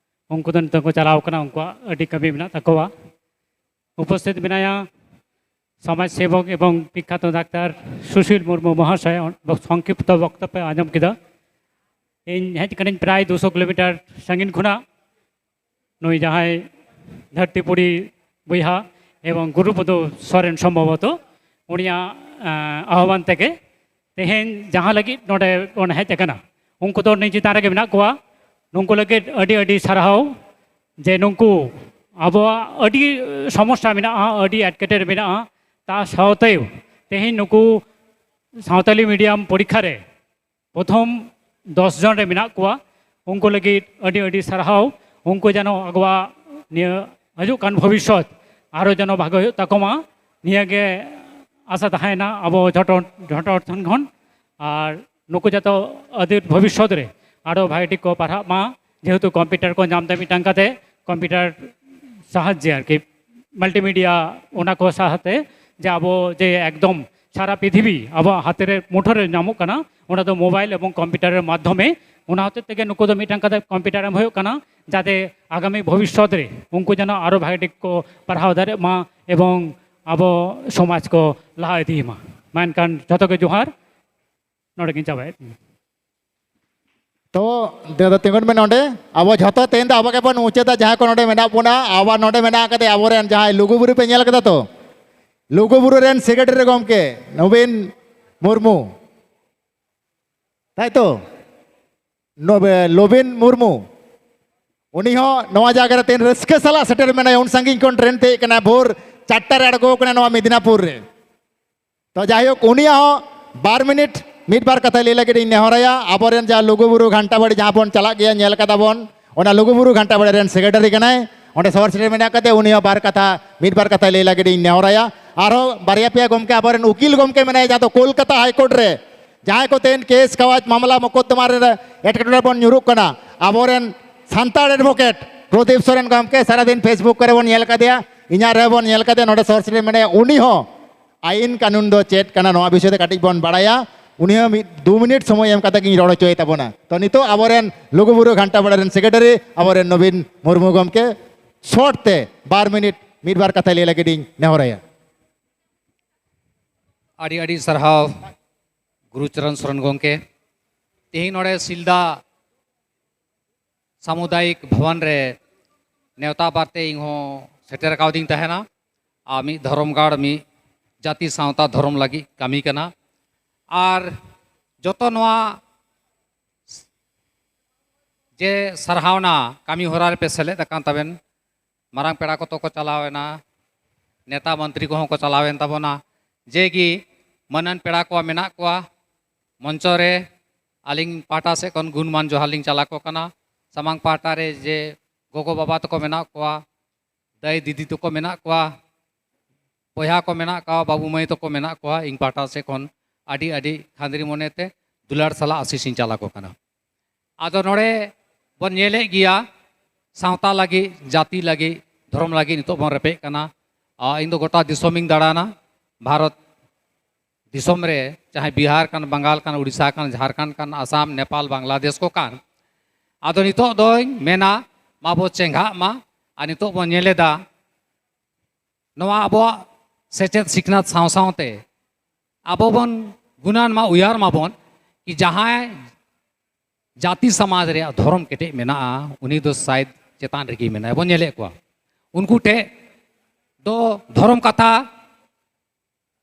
ᱩᱱᱠᱩ ᱫᱚ ᱱᱤᱛᱚᱜ ᱠᱚ ᱪᱟᱞᱟᱣ ᱠᱟᱱᱟ, ᱩᱱᱠᱩᱣᱟᱜ ᱟᱹᱰᱤ ᱠᱟᱹᱢᱤ ᱢᱮᱱᱟᱜ ᱛᱟᱠᱚᱣᱟ᱾ ᱩᱯᱚᱥᱛᱷᱤᱛ ᱢᱮᱱᱟᱭᱟ ᱥᱚᱢᱟᱡᱽ ᱥᱮᱵᱚᱠ ᱮᱵᱚᱝ ᱵᱤᱠᱠᱷᱟᱛᱚ ᱰᱟᱠᱛᱟᱨ ᱥᱩᱥᱤᱞ ᱢᱩᱨᱢᱩ ᱢᱚᱦᱟᱥᱚᱭ, ᱥᱚᱝᱠᱷᱤᱯᱛᱚ ᱵᱚᱠᱛᱚᱵᱵᱚ ᱟᱸᱡᱚᱢ ᱠᱮᱫᱟ᱾ ᱤᱧ ᱦᱮᱡ ᱠᱟᱹᱱᱟᱹᱧ ᱯᱨᱟᱭ ᱫᱩᱥᱚ ᱠᱤᱞᱳᱢᱤᱴᱟᱨ ᱥᱟᱺᱜᱤᱧ ᱠᱷᱚᱱᱟᱜ᱾ ᱱᱩᱭ ᱡᱟᱦᱟᱸᱭ ᱫᱷᱟᱹᱨᱛᱤᱯᱩᱨᱤ ᱵᱚᱭᱦᱟ ᱮᱵᱚᱝ ᱜᱩᱨᱩᱯᱚᱫᱚ ᱥᱚᱨᱮᱱ ᱥᱚᱢᱵᱷᱚᱵᱚᱛᱚ ᱩᱱᱤᱭᱟᱜ, ᱟᱸ, ᱟᱦᱵᱟᱱ ᱛᱮᱜᱮ ᱛᱮᱦᱮᱧ ᱡᱟᱦᱟᱸ ᱞᱟᱹᱜᱤᱫ ᱱᱚᱰᱮ ᱵᱚᱱ ᱦᱮᱡ ᱟᱠᱟᱱᱟ, ᱩᱱᱠᱩ ᱫᱚ ᱱᱤᱡᱮ ᱪᱮᱛᱟᱱ ᱨᱮᱜᱮ ᱢᱮᱱᱟᱜ ᱠᱚᱣᱟ᱾ ᱱᱩᱠᱩ ᱞᱟᱹᱜᱤᱫ ᱟᱹᱰᱤ ᱟᱹᱰᱤ ᱥᱟᱨᱦᱟᱣ ᱡᱮ ᱱᱩᱠᱩ ᱟᱵᱚᱣᱟᱜ ᱟᱹᱰᱤ ᱥᱚᱢᱚᱥᱥᱟ ᱢᱮᱱᱟᱜᱼᱟ, ᱟᱹᱰᱤ ᱮᱴᱠᱮᱴᱚᱬᱮ ᱢᱮᱱᱟᱜᱼᱟ, ᱛᱟ ᱥᱟᱶᱛᱮ ᱛᱮᱦᱮᱧ ᱱᱩᱠᱩ ᱥᱟᱶᱛᱟᱞᱤ ᱢᱤᱰᱤᱭᱟᱢ ᱯᱚᱨᱤᱠᱠᱷᱟ ᱨᱮ ᱯᱨᱚᱛᱷᱚᱢ ᱫᱚᱥ ᱡᱚᱱ ᱨᱮ ᱢᱮᱱᱟᱜ ᱠᱚᱣᱟ᱾ ᱩᱱᱠᱩ ᱞᱟᱹᱜᱤᱫ ᱟᱹᱰᱤ ᱟᱹᱰᱤ ᱥᱟᱨᱦᱟᱣ᱾ ᱩᱱᱠᱩ ᱡᱮᱱᱚ ᱟᱵᱚᱣᱟᱜ ᱱᱤᱭᱟᱹ ᱦᱤᱡᱩᱜ ᱠᱟᱱ ᱵᱷᱚᱵᱤᱥᱥᱚᱛ ᱟᱨᱚ ᱡᱮᱱᱚ ᱵᱷᱟᱜᱮ ᱦᱩᱭᱩᱜ ᱛᱟᱠᱚ ᱢᱟ, ᱱᱤᱭᱟᱹ ᱜᱮ ᱟᱥᱟ ᱛᱟᱦᱮᱸᱭᱮᱱᱟ ᱟᱵᱚ ᱡᱷᱚᱴᱚ ᱡᱷᱚᱴᱚ ᱴᱷᱮᱱ ᱠᱷᱚᱱ᱾ ᱟᱨ ᱱᱩᱠᱩ ᱡᱚᱛᱚ ᱟᱹᱫᱤᱨ ᱵᱷᱚᱵᱤᱥᱥᱚᱛ ᱨᱮ ᱟᱨᱚ ᱵᱷᱟᱜᱮ ᱴᱷᱤᱠ ᱠᱚ ᱯᱟᱲᱦᱟᱜ ᱢᱟ, ᱡᱮᱦᱮᱛᱩ ᱠᱚᱢᱯᱤᱭᱩᱴᱟᱨ ᱠᱚ ᱧᱟᱢ ᱮᱫᱟ ᱢᱤᱫᱴᱟᱝ ᱠᱟᱛᱮ, ᱠᱚᱢᱯᱤᱭᱩᱴᱟᱨ ᱥᱟᱦᱟᱡᱽᱡᱮ ᱟᱨᱠᱤ, ᱢᱟᱞᱴᱤᱢᱤᱰᱤᱭᱟ, ᱚᱱᱟ ᱠᱚ ᱥᱟᱦᱟᱛᱮ ᱡᱮ ᱟᱵᱚ ᱡᱮ ᱮᱠᱫᱚᱢ ᱥᱟᱨᱟ ᱯᱨᱤᱛᱷᱤᱵᱤ ᱟᱵᱚᱣᱟᱜ ᱦᱟᱛᱮ ᱨᱮ ᱢᱩᱴᱷᱟᱹ ᱨᱮ ᱧᱟᱢᱚᱜ ᱠᱟᱱᱟ, ᱚᱱᱟ ᱫᱚ ᱢᱳᱵᱟᱭᱤᱞ ᱮᱵᱚᱝ ᱠᱚᱢᱯᱤᱭᱩᱴᱟᱨ ᱨᱮ ᱢᱟᱫᱽᱫᱷᱚᱢᱮ᱾ ᱚᱱᱟ ᱦᱚᱛᱮᱡ ᱛᱮᱜᱮ ᱱᱩᱠᱩ ᱫᱚ ᱢᱤᱫᱴᱟᱝ ᱠᱟᱛᱮ ᱠᱚᱢᱯᱤᱭᱩᱴᱟᱨ ᱮᱢ ᱦᱩᱭᱩᱜ ᱠᱟᱱᱟ, ᱡᱟᱛᱮ ᱟᱜᱟᱢᱤ ᱵᱷᱚᱵᱤᱥᱥᱚᱛ ᱨᱮ ᱩᱱᱠᱩ ᱡᱮᱱᱚ ᱟᱨᱚ ᱵᱷᱟᱜᱮ ᱴᱷᱤᱠ ᱠᱚ ᱯᱟᱲᱦᱟᱣ ᱫᱟᱲᱮᱭᱟᱜ ᱢᱟ ᱮᱵᱚᱝ ᱟᱵᱚ ᱥᱚᱢᱟᱡᱽ ᱠᱚ ᱞᱟᱦᱟ ᱤᱫᱤᱭ ᱢᱟ᱾ ᱢᱟ ᱮᱱᱠᱷᱟᱱ ᱡᱷᱚᱛᱚ ᱜᱮ ᱡᱚᱦᱟᱨ, ᱱᱚᱰᱮ ᱜᱤᱧ ᱪᱟᱵᱟᱭᱮᱫ᱾ ᱛᱚ, ᱫᱟᱹᱭ ᱫᱚ ᱛᱤᱸᱜᱩᱱ ᱢᱮ ᱱᱚᱰᱮ᱾ ᱟᱵᱚ ᱡᱷᱚᱛᱚ ᱛᱮᱦᱮᱧ ᱫᱚ ᱟᱵᱚ ᱜᱮᱵᱚᱱ ᱢᱩᱪᱟᱹᱫᱟ, ᱡᱟᱦᱟᱸᱭ ᱠᱚ ᱱᱚᱰᱮ ᱢᱮᱱᱟᱜ ᱵᱚᱱᱟ, ᱟᱵᱟᱨ ᱱᱚᱰᱮ ᱢᱮᱱᱟᱜ ᱟᱠᱟᱫᱮ ᱟᱵᱚᱨᱮᱱ ᱡᱟᱦᱟᱸᱭ ᱞᱩᱜᱩᱵᱩᱨᱩ ᱯᱮ ᱧᱮᱞ ᱠᱟᱫᱟ ᱛᱚ, ᱞᱩᱜᱩᱵᱩᱨᱩ ᱨᱮᱱ ᱥᱮᱠᱨᱮᱴᱟᱨᱤ ᱜᱚᱢᱠᱮ ᱱᱚᱵᱤᱱ ᱢᱩᱨᱢᱩ, ᱛᱟᱭ ᱛᱚ? ᱱᱚᱵᱮ-, ᱞᱚᱵᱤᱱ ᱢᱩᱨᱢᱩ, ᱩᱱᱤ ᱦᱚᱸ ᱱᱚᱣᱟ ᱡᱟᱭᱜᱟ ᱨᱮ ᱛᱮᱦᱮᱧ ᱨᱟᱹᱥᱠᱟᱹ ᱥᱟᱞᱟᱜ ᱥᱮᱴᱮᱨ ᱢᱮᱱᱟᱭᱟ᱾ ᱩᱱ ᱥᱟᱺᱜᱤᱧ ᱠᱷᱚᱱ ᱴᱨᱮᱱ ᱛᱮ ᱦᱮᱡ ᱠᱟᱱᱟ, ᱵᱷᱳᱨ ᱪᱟᱨᱴᱟ ᱨᱮ ᱟᱬᱜᱚ ᱠᱟᱱᱟ ᱱᱚᱣᱟ ᱢᱮᱫᱤᱱᱟᱯᱩᱨ ᱨᱮ᱾ ᱛᱚ ᱡᱟᱭᱦᱳᱠ, ᱩᱱᱤᱭᱟᱜ ᱦᱚᱸ ᱵᱟᱨ ᱢᱤᱱᱤᱴ ᱢᱤᱫ ᱵᱟᱨ ᱠᱟᱛᱷᱟ ᱞᱟᱹᱭ ᱞᱟᱹᱜᱤᱫ ᱤᱧ ᱱᱮᱦᱚᱨᱟᱭᱟ᱾ ᱟᱵᱚᱨᱮᱱ ᱡᱟᱦᱟᱸ ᱞᱩᱜᱩᱵᱩᱨᱩ ᱜᱷᱟᱱᱴᱟ ᱵᱟᱲᱤ ᱡᱟᱦᱟᱸ ᱵᱚᱱ ᱪᱟᱞᱟᱜ ᱜᱮᱭᱟ, ᱧᱮᱞ ᱠᱟᱫᱟ ᱵᱚᱱ, ᱚᱱᱟ ᱞᱩᱜᱩᱵᱩᱨᱩ ᱜᱷᱟᱱᱴᱟ ᱵᱟᱲᱤ ᱨᱮᱱ ᱥᱮᱠᱨᱮᱴᱟᱨᱤ ᱠᱟᱱᱟᱭ, ᱚᱸᱰᱮ ᱥᱚᱦᱚᱨ ᱥᱮᱴᱮᱨ ᱢᱮᱱᱟᱜ ᱠᱟᱫᱮ, ᱩᱱᱤ ᱦᱚᱸ ᱵᱟᱨ ᱠᱟᱛᱷᱟ, ᱢᱤᱫ ᱵᱟᱨ ᱠᱟᱛᱷᱟᱭ ᱞᱟᱹᱭ ᱞᱟᱹᱜᱤᱫ ᱤᱧ ᱱᱮᱦᱚᱨᱟᱭᱟ᱾ ᱟᱨᱦᱚᱸ ᱵᱟᱨᱭᱟ ᱯᱮᱭᱟ ᱜᱚᱢᱠᱮ, ᱟᱵᱚᱨᱮᱱ ᱩᱠᱤᱞ ᱜᱚᱢᱠᱮ ᱢᱮᱱᱟᱭᱟ, ᱡᱟᱦᱟᱸ ᱫᱚ ᱠᱳᱞᱠᱟᱛᱟ ᱦᱟᱭᱠᱳᱨᱴ ᱨᱮ ᱡᱟᱦᱟᱸᱭ ᱠᱚ ᱛᱮᱦᱮᱧ ᱠᱮᱥ ᱠᱟᱣᱟᱡᱽ ᱢᱟᱢᱞᱟ ᱢᱚᱠᱚᱫᱫᱚᱢᱟ ᱨᱮ ᱮᱴᱠᱮᱴᱚᱬᱮ ᱵᱚᱱ ᱧᱩᱨᱩᱜ ᱠᱟᱱᱟ, ᱟᱵᱚᱨᱮᱱ ᱥᱟᱱᱛᱟᱲ ᱮᱰᱵᱷᱳᱠᱮᱴ ᱯᱨᱚᱫᱤᱯ ᱥᱚᱨᱮᱱ ᱜᱚᱢᱠᱮ ᱥᱟᱨᱟᱫᱤᱱ ᱯᱷᱮᱥᱵᱩᱠ ᱠᱚᱨᱮ ᱵᱚᱱ ᱧᱮᱞ ᱠᱟᱫᱮᱭᱟ, ᱤᱧᱟᱹᱜ ᱨᱮᱦᱚᱸ ᱵᱚᱱ ᱧᱮᱞ ᱠᱟᱫᱮᱭᱟ, ᱱᱚᱰᱮ ᱥᱚᱦᱚᱨ ᱥᱮᱴᱮᱨ ᱢᱮᱱᱟᱭᱟ, ᱩᱱᱤ ᱦᱚᱸ ᱟᱭᱤᱱ ᱠᱟᱹᱱᱩᱱ ᱫᱚ ᱪᱮᱫ ᱠᱟᱱᱟ, ᱱᱚᱣᱟ ᱵᱤᱥᱚᱭ ᱛᱮ ᱠᱟᱹᱴᱤᱡ ᱵᱚᱱ ᱵᱟᱲᱟᱭᱟ᱾ ᱩᱱᱤ ᱦᱚᱸ ᱢᱤᱫ ᱫᱩ ᱢᱤᱱᱤᱴ ᱥᱚᱢᱚᱭ ᱮᱢ ᱠᱟᱛᱮ ᱜᱤᱧ ᱨᱚᱲ ᱦᱚᱪᱚᱭ ᱛᱟᱵᱚᱱᱟ᱾ ᱛᱚ ᱱᱤᱛᱚᱜ ᱟᱵᱚᱨᱮᱱ ᱞᱩᱜᱩᱵᱩᱨᱩ ᱜᱷᱟᱱᱴᱟ ᱵᱟᱲᱟ ᱨᱮᱱ ᱥᱮᱠᱨᱮᱴᱟᱨᱤ, ᱟᱵᱚᱨᱮᱱ ᱱᱚᱵᱤᱱ ᱢᱩᱨᱢᱩ ᱜᱚᱢᱠᱮ, ᱥᱚᱨᱴ ᱛᱮ ᱵᱟᱨ ᱢᱤᱱᱤᱴ ᱢᱤᱫ ᱵᱟᱨ ᱠᱟᱛᱷᱟ ᱞᱟᱹᱭ ᱞᱟᱹᱜᱤᱫ ᱤᱧ ᱱᱮᱦᱚᱨᱟᱭᱟ᱾ ᱟᱹᱰᱤ ᱟᱹᱰᱤ ᱥᱟᱨᱦᱟᱣ ᱜᱩᱨᱩ ᱪᱚᱨᱚᱱ ᱥᱚᱨᱮᱱ ᱜᱚᱢᱠᱮ᱾ ᱛᱮᱦᱮᱧ ᱱᱚᱰᱮ ᱥᱤᱞᱫᱟ ᱥᱟᱢᱩᱫᱟᱭᱤᱠ ᱵᱷᱚᱵᱚᱱ ᱨᱮ ᱱᱮᱣᱛᱟ ᱵᱟᱨᱛᱮ ᱤᱧ ᱦᱚᱸ ᱥᱮᱴᱮᱨ ᱠᱟᱣᱫᱤᱧ ᱛᱟᱦᱮᱱᱟ᱾ ᱟᱨ ᱢᱤᱫ ᱫᱷᱚᱨᱚᱢ ᱜᱟᱲ, ᱢᱤᱫ ᱡᱟᱹᱛᱤ ᱥᱟᱶᱛᱟ ᱫᱷᱚᱨᱚᱢ ᱞᱟᱹᱜᱤᱫ ᱠᱟᱹᱢᱤ ᱠᱟᱱᱟ᱾ ᱟᱨ ᱡᱚᱛᱚ ᱱᱚᱣᱟ ᱡᱮ ᱥᱟᱨᱦᱟᱣᱱᱟ ᱠᱟᱹᱢᱤ ᱦᱚᱨᱟ ᱨᱮᱯᱮ ᱥᱮᱞᱮᱫ ᱟᱠᱟᱱ ᱛᱟᱵᱮᱱ, ᱢᱟᱨᱟᱝ ᱯᱮᱲᱟ ᱠᱚᱛᱚ ᱠᱚ ᱪᱟᱞᱟᱣ ᱮᱱᱟ, ᱱᱮᱛᱟ ᱢᱚᱱᱛᱨᱤ ᱠᱚᱦᱚᱸ ᱠᱚ ᱪᱟᱞᱟᱣᱮᱱ ᱛᱟᱵᱚᱱᱟ, ᱡᱮ ᱜᱮ ᱢᱟᱹᱱᱟᱱ ᱯᱮᱲᱟ ᱠᱚ ᱢᱮᱱᱟᱜ ᱠᱚᱣᱟ ᱢᱚᱧᱪᱚ ᱨᱮ, ᱟᱹᱞᱤᱧ ᱯᱟᱦᱴᱟ ᱥᱮᱫ ᱠᱷᱚᱱ ᱜᱩᱱᱢᱟᱱ ᱡᱚᱦᱟᱨ ᱞᱤᱧ ᱪᱟᱞ ᱟᱠᱚ ᱠᱟᱱᱟ᱾ ᱥᱟᱢᱟᱝ ᱯᱟᱦᱴᱟ ᱨᱮ ᱡᱮ ᱜᱚᱜᱚ ᱵᱟᱵᱟ ᱛᱟᱠᱚ ᱢᱮᱱᱟᱜ ᱠᱚᱣᱟ, ᱫᱟᱹᱭ ᱫᱤᱫᱤ ᱛᱟᱠᱚ ᱢᱮᱱᱟᱜ ᱠᱚᱣᱟ, ᱵᱚᱭᱦᱟ ᱠᱚ ᱢᱮᱱᱟᱜ ᱠᱚᱣᱟ, ᱵᱟᱹᱵᱩ ᱢᱟᱹᱭ ᱛᱟᱠᱚ ᱢᱮᱱᱟᱜ ᱠᱚᱣᱟ, ᱤᱧ ᱯᱟᱦᱴᱟ ᱥᱮᱫ ᱠᱷᱚᱱ ᱟᱹᱰᱤ ᱟᱹᱰᱤ ᱠᱷᱟᱸᱫᱽᱨᱤ ᱢᱚᱱᱮᱛᱮ ᱫᱩᱞᱟᱹᱲ ᱥᱟᱞᱟᱜ ᱟᱥᱤᱥ ᱤᱧ ᱪᱟᱞ ᱟᱠᱚ ᱠᱟᱱᱟ᱾ ᱟᱫᱚ ᱱᱚᱰᱮ ᱵᱚᱱ ᱧᱮᱞᱮᱫ ᱜᱮᱭᱟ, ᱥᱟᱶᱛᱟ ᱞᱟᱹᱜᱤᱫ, ᱡᱟᱹᱛᱤ ᱞᱟᱹᱜᱤᱫ, ᱫᱷᱚᱨᱚᱢ ᱞᱟᱹᱜᱤᱫ ᱱᱤᱛᱚᱜ ᱵᱚᱱ ᱨᱮᱯᱮᱡ ᱠᱟᱱᱟ᱾ ᱟᱨ ᱤᱧ ᱫᱚ ᱜᱚᱴᱟ ᱫᱤᱥᱚᱢᱤᱧ ᱫᱟᱬᱟᱱᱟ, ᱵᱷᱟᱨᱚᱛ ᱫᱤᱥᱚᱢ ᱨᱮ, ᱪᱟᱦᱮ ᱵᱤᱦᱟᱨ ᱠᱟᱱ, ᱵᱟᱝᱜᱟᱞ ᱠᱟᱱ, ᱩᱲᱤᱥᱥᱟ ᱠᱟᱱ, ᱡᱷᱟᱲᱠᱷᱚᱸᱰ ᱠᱟᱱ, ᱟᱥᱟᱢ, ᱱᱮᱯᱟᱞ, ᱵᱟᱝᱞᱟᱫᱮᱥ ᱠᱚ ᱠᱟᱱ᱾ ᱟᱫᱚ ᱱᱤᱛᱚᱜ ᱫᱚᱧ ᱢᱮᱱᱟ, ᱢᱟ ᱵᱚ ᱪᱮᱸᱜᱷᱟᱜ ᱢᱟ᱾ ᱟᱨ ᱱᱤᱛᱚᱜ ᱵᱚᱱ ᱧᱮᱞ ᱮᱫᱟ, ᱱᱚᱣᱟ ᱟᱵᱚᱣᱟᱜ ᱥᱮᱪᱮᱫ ᱥᱤᱠᱷᱱᱟᱹᱛ ᱥᱟᱶ ᱥᱟᱶᱛᱮ ᱟᱵᱚ ᱵᱚᱱ ᱜᱩᱱᱟᱱ ᱢᱟ, ᱩᱭᱦᱟᱹᱨ ᱢᱟᱵᱚᱱ ᱠᱤ ᱡᱟᱦᱟᱸᱭ ᱡᱟᱹᱛᱤ ᱥᱚᱢᱟᱡᱽ ᱨᱮᱭᱟᱜ ᱫᱷᱚᱨᱚᱢ ᱠᱮᱴᱮᱡ ᱢᱮᱱᱟᱜᱼᱟ, ᱩᱱᱤ ᱫᱚ ᱥᱟᱭᱮᱫ ᱪᱮᱛᱟᱱ ᱨᱮᱜᱮ ᱢᱮᱱᱟᱭ᱾ ᱵᱚᱱ ᱧᱮᱞᱮᱫ ᱠᱚᱣᱟ, ᱩᱱᱠᱩ ᱴᱷᱮᱡ ᱫᱚ ᱫᱷᱚᱨᱚᱢ ᱠᱟᱛᱷᱟ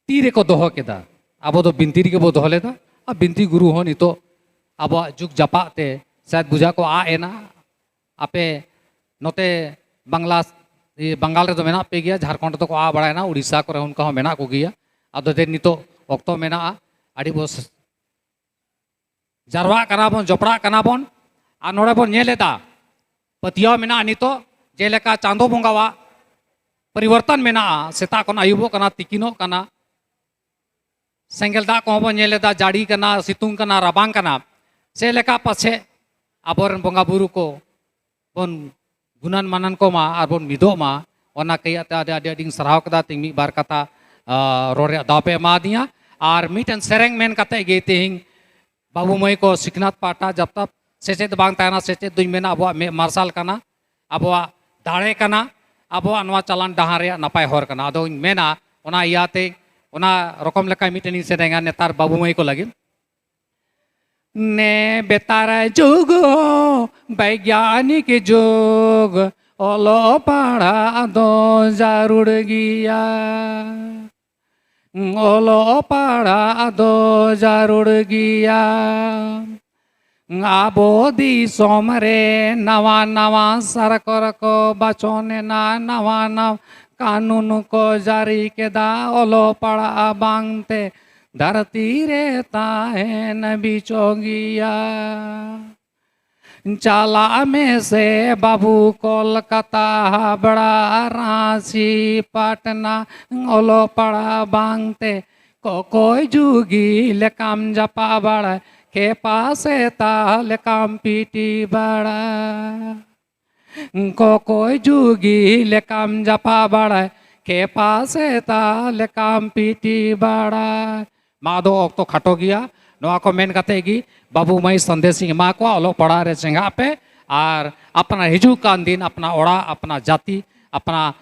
ᱛᱤ ᱨᱮᱠᱚ ᱫᱚᱦᱚ ᱠᱮᱫᱟ᱾ ᱟᱵᱚ ᱫᱚ ᱵᱤᱱᱛᱤ ᱨᱮᱜᱮ ᱵᱚ ᱫᱚᱦᱚ ᱞᱮᱫᱟ᱾ ᱟᱨ ᱵᱤᱱᱛᱤ ᱜᱩᱨᱩ ᱦᱚᱸ ᱱᱤᱛᱚᱜ ᱟᱵᱚᱣᱟᱜ ᱡᱩᱜᱽ ᱡᱟᱯᱟᱜ ᱛᱮ ᱥᱟᱭᱮᱫ ᱵᱩᱡᱷᱟᱹᱜ ᱠᱚ ᱟᱫ ᱮᱱᱟ᱾ ᱟᱯᱮ ᱱᱚᱛᱮ ᱵᱟᱝᱞᱟ, ᱤᱭᱟᱹ, ᱵᱟᱝᱜᱟᱞ ᱨᱮᱫᱚ ᱢᱮᱱᱟᱜ ᱯᱮ ᱜᱮᱭᱟ, ᱡᱷᱟᱲᱠᱷᱚᱸᱰ ᱨᱮᱫᱚ ᱠᱚ ᱟᱫ ᱵᱟᱲᱟᱭᱮᱱᱟ, ᱩᱲᱤᱥᱥᱟ ᱠᱚᱨᱮ ᱚᱱᱠᱟ ᱦᱚᱸ ᱢᱮᱱᱟᱜ ᱠᱚᱜᱮᱭᱟ᱾ ᱟᱫᱚ ᱫᱮᱱ ᱱᱤᱛᱚᱜ ᱚᱠᱛᱚ ᱢᱮᱱᱟᱜᱼᱟ, ᱟᱹᱰᱤ ᱵᱚ ᱡᱟᱨᱣᱟᱜ ᱠᱟᱱᱟ ᱵᱚᱱ, ᱡᱚᱯᱲᱟᱜ ᱠᱟᱱᱟ ᱵᱚᱱ᱾ ᱟᱨ ᱱᱚᱰᱮ ᱵᱚᱱ ᱧᱮᱞ ᱮᱫᱟ, ᱯᱟᱹᱛᱭᱟᱹᱣ ᱢᱮᱱᱟᱜᱼᱟ ᱱᱤᱛᱚᱜ, ᱡᱮᱞᱮᱠᱟ ᱪᱟᱸᱫᱚ ᱵᱚᱸᱜᱟᱣᱟᱜ ᱯᱚᱨᱤᱵᱚᱨᱛᱚᱱ ᱢᱮᱱᱟᱜᱼᱟ, ᱥᱮᱛᱟᱜ ᱠᱷᱚᱱ ᱟᱹᱭᱩᱵᱚᱜ ᱠᱟᱱᱟ, ᱛᱤᱠᱤᱱᱚᱜ ᱠᱟᱱᱟ, ᱥᱮᱸᱜᱮᱞ ᱫᱟᱜ ᱠᱚᱦᱚᱸ ᱵᱚᱱ ᱧᱮᱞ ᱮᱫᱟ, ᱡᱟᱹᱲᱤ ᱠᱟᱱᱟ, ᱥᱤᱛᱩᱝ ᱠᱟᱱᱟ, ᱨᱟᱵᱟᱝ ᱠᱟᱱᱟ᱾ ᱪᱮᱫ ᱞᱮᱠᱟ ᱯᱟᱪᱷᱮ ᱟᱵᱚᱨᱮᱱ ᱵᱚᱸᱜᱟ ᱵᱩᱨᱩ ᱠᱚ ᱵᱚᱱ ᱜᱩᱱᱟᱱ ᱢᱟᱱᱟᱱ ᱠᱚᱢᱟ ᱟᱨ ᱵᱚᱱ ᱢᱤᱫᱚᱜ ᱢᱟ, ᱚᱱᱟ ᱠᱟᱹᱭᱟᱜ ᱛᱮ ᱟᱹᱰᱤ, ᱟᱹᱰᱤ ᱟᱹᱰᱤᱧ ᱥᱟᱨᱦᱟᱣ ᱠᱮᱫᱟ᱾ ᱛᱮᱦᱮᱧ ᱢᱤᱫ ᱵᱟᱨ ᱠᱟᱛᱷᱟ, ᱟ, ᱨᱚᱲ ᱨᱮᱭᱟᱜ ᱫᱟᱣ ᱯᱮ ᱮᱢᱟᱫᱤᱧᱟ᱾ ᱟᱨ ᱢᱤᱫᱴᱮᱱ ᱥᱮᱨᱮᱧ ᱢᱮᱱ ᱠᱟᱛᱮ ᱜᱮ ᱛᱮᱦᱮᱧ ᱵᱟᱹᱵᱩ ᱢᱟᱹᱭ ᱠᱚ ᱥᱤᱠᱷᱱᱟᱹᱛ ᱯᱟᱦᱴᱟ ᱡᱟᱵ ᱛᱟᱵ ᱥᱮᱪᱮᱫ ᱵᱟᱝ ᱛᱟᱦᱮᱱᱟ, ᱥᱮᱪᱮᱫ ᱫᱚᱧ ᱢᱮᱱᱟ ᱟᱵᱚᱣᱟᱜ ᱢᱮᱫ ᱢᱟᱨᱥᱟᱞ ᱠᱟᱱᱟ, ᱟᱵᱚᱣᱟᱜ ᱫᱟᱲᱮ ᱠᱟᱱᱟ, ᱟᱵᱚᱣᱟᱜ ᱱᱚᱣᱟ ᱪᱟᱞᱟᱱ ᱰᱟᱦᱟᱨ ᱨᱮᱭᱟᱜ ᱱᱟᱯᱟᱭ ᱦᱚᱨ ᱠᱟᱱᱟ᱾ ᱟᱫᱚᱧ ᱢᱮᱱᱟ, ᱚᱱᱟ ᱤᱭᱟᱹᱛᱮ ᱚᱱᱟ ᱨᱚᱠᱚᱢ ᱞᱮᱠᱟ ᱢᱤᱫᱴᱮᱱᱤᱧ ᱥᱮᱨᱮᱧᱟ ᱱᱮᱛᱟᱨ ᱵᱟᱹᱵᱩ ᱢᱟᱹᱭ ᱠᱚ ᱞᱟᱹᱜᱤᱫ᱾ ᱱᱮ ᱵᱮᱛᱟᱨ ᱡᱩᱜᱽ ᱦᱚᱸ ᱵᱳᱭᱜᱽᱭᱟᱱᱤᱠ ᱡᱩᱜᱽ, ᱚᱞᱚᱜ ᱯᱟᱲᱦᱟᱜ ᱫᱚ ᱡᱟᱹᱨᱩᱲ ᱜᱮᱭᱟ᱾ ᱚᱞᱚᱜ ᱯᱟᱲᱦᱟᱜ ᱫᱚ ᱡᱟᱹᱨᱩᱲ ᱜᱮᱭᱟ᱾ ᱟᱵᱚ ᱫᱤᱥᱚᱢ ᱨᱮ ᱱᱟᱣᱟ ᱱᱟᱣᱟ ᱥᱚᱨᱠᱟᱨ ᱠᱚ ᱵᱟᱪᱷᱚᱱ ᱮᱱᱟ, ᱱᱟᱣᱟ ᱱᱟᱣᱟ ᱠᱟᱹᱱᱩᱱ ᱠᱚ ᱡᱟᱹᱨᱤ ᱠᱮᱫᱟ᱾ ᱚᱞᱚᱜ ᱯᱟᱲᱦᱟᱜ ᱵᱟᱝᱛᱮ ᱫᱷᱟᱹᱨᱛᱤ ᱨᱮ ᱛᱟᱦᱮᱱ ᱵᱤᱪᱚᱝ ᱜᱮᱭᱟ᱾ ᱪᱟᱞᱟᱜ ᱢᱮᱥᱮ ᱵᱟᱹᱵᱩ ᱠᱚᱞᱠᱟᱛᱟ, ᱦᱟᱵᱲᱟ, ᱨᱟᱸᱪᱤ, ᱯᱟᱴᱱᱟ, ᱚᱞᱚᱜ ᱯᱟᱲᱦᱟᱜ ᱵᱟᱝᱛᱮ ᱠᱚᱠᱚᱭ ᱡᱩᱜᱤ ᱞᱮᱠᱟᱢ ᱡᱟᱯᱟ ᱵᱟᱲᱟᱭ, ᱠᱷᱮᱯᱟ ᱥᱮᱛᱟ ᱞᱮᱠᱟᱢ ᱯᱤᱴᱤ ᱵᱟᱲᱟᱭ᱾ ᱠᱚᱠᱚᱭ ᱡᱩᱜᱤ ᱞᱮᱠᱟᱢ ᱡᱟᱯᱟ ᱵᱟᱲᱟᱭ, ᱠᱷᱮᱯᱟ ᱥᱮᱛᱟ ᱞᱮᱠᱟᱢ ᱯᱤᱴᱤ ᱵᱟᱲᱟᱭ᱾ ᱢᱟ ᱟᱫᱚ ᱚᱠᱛᱚ ᱠᱷᱟᱴᱚ ᱜᱮᱭᱟ, ᱱᱚᱣᱟ ᱠᱚ ᱢᱮᱱ ᱠᱟᱛᱮ ᱜᱮ ᱵᱟᱹᱵᱩ ᱢᱟᱹᱭ ᱥᱟᱸᱫᱮᱥ ᱤᱧ ᱮᱢᱟ ᱠᱚᱣᱟ, ᱚᱞᱚᱜ ᱯᱟᱲᱦᱟᱜ ᱨᱮ ᱪᱮᱸᱜᱷᱟᱜ ᱯᱮ ᱟᱨ ᱟᱯᱱᱟᱨ ᱦᱤᱡᱩᱜ ᱠᱟᱱ ᱫᱤᱱ ᱟᱯᱱᱟᱨ ᱚᱲᱟᱜ, ᱟᱯᱱᱟᱨ ᱡᱟᱹᱛᱤ, ᱟᱯᱱᱟᱨ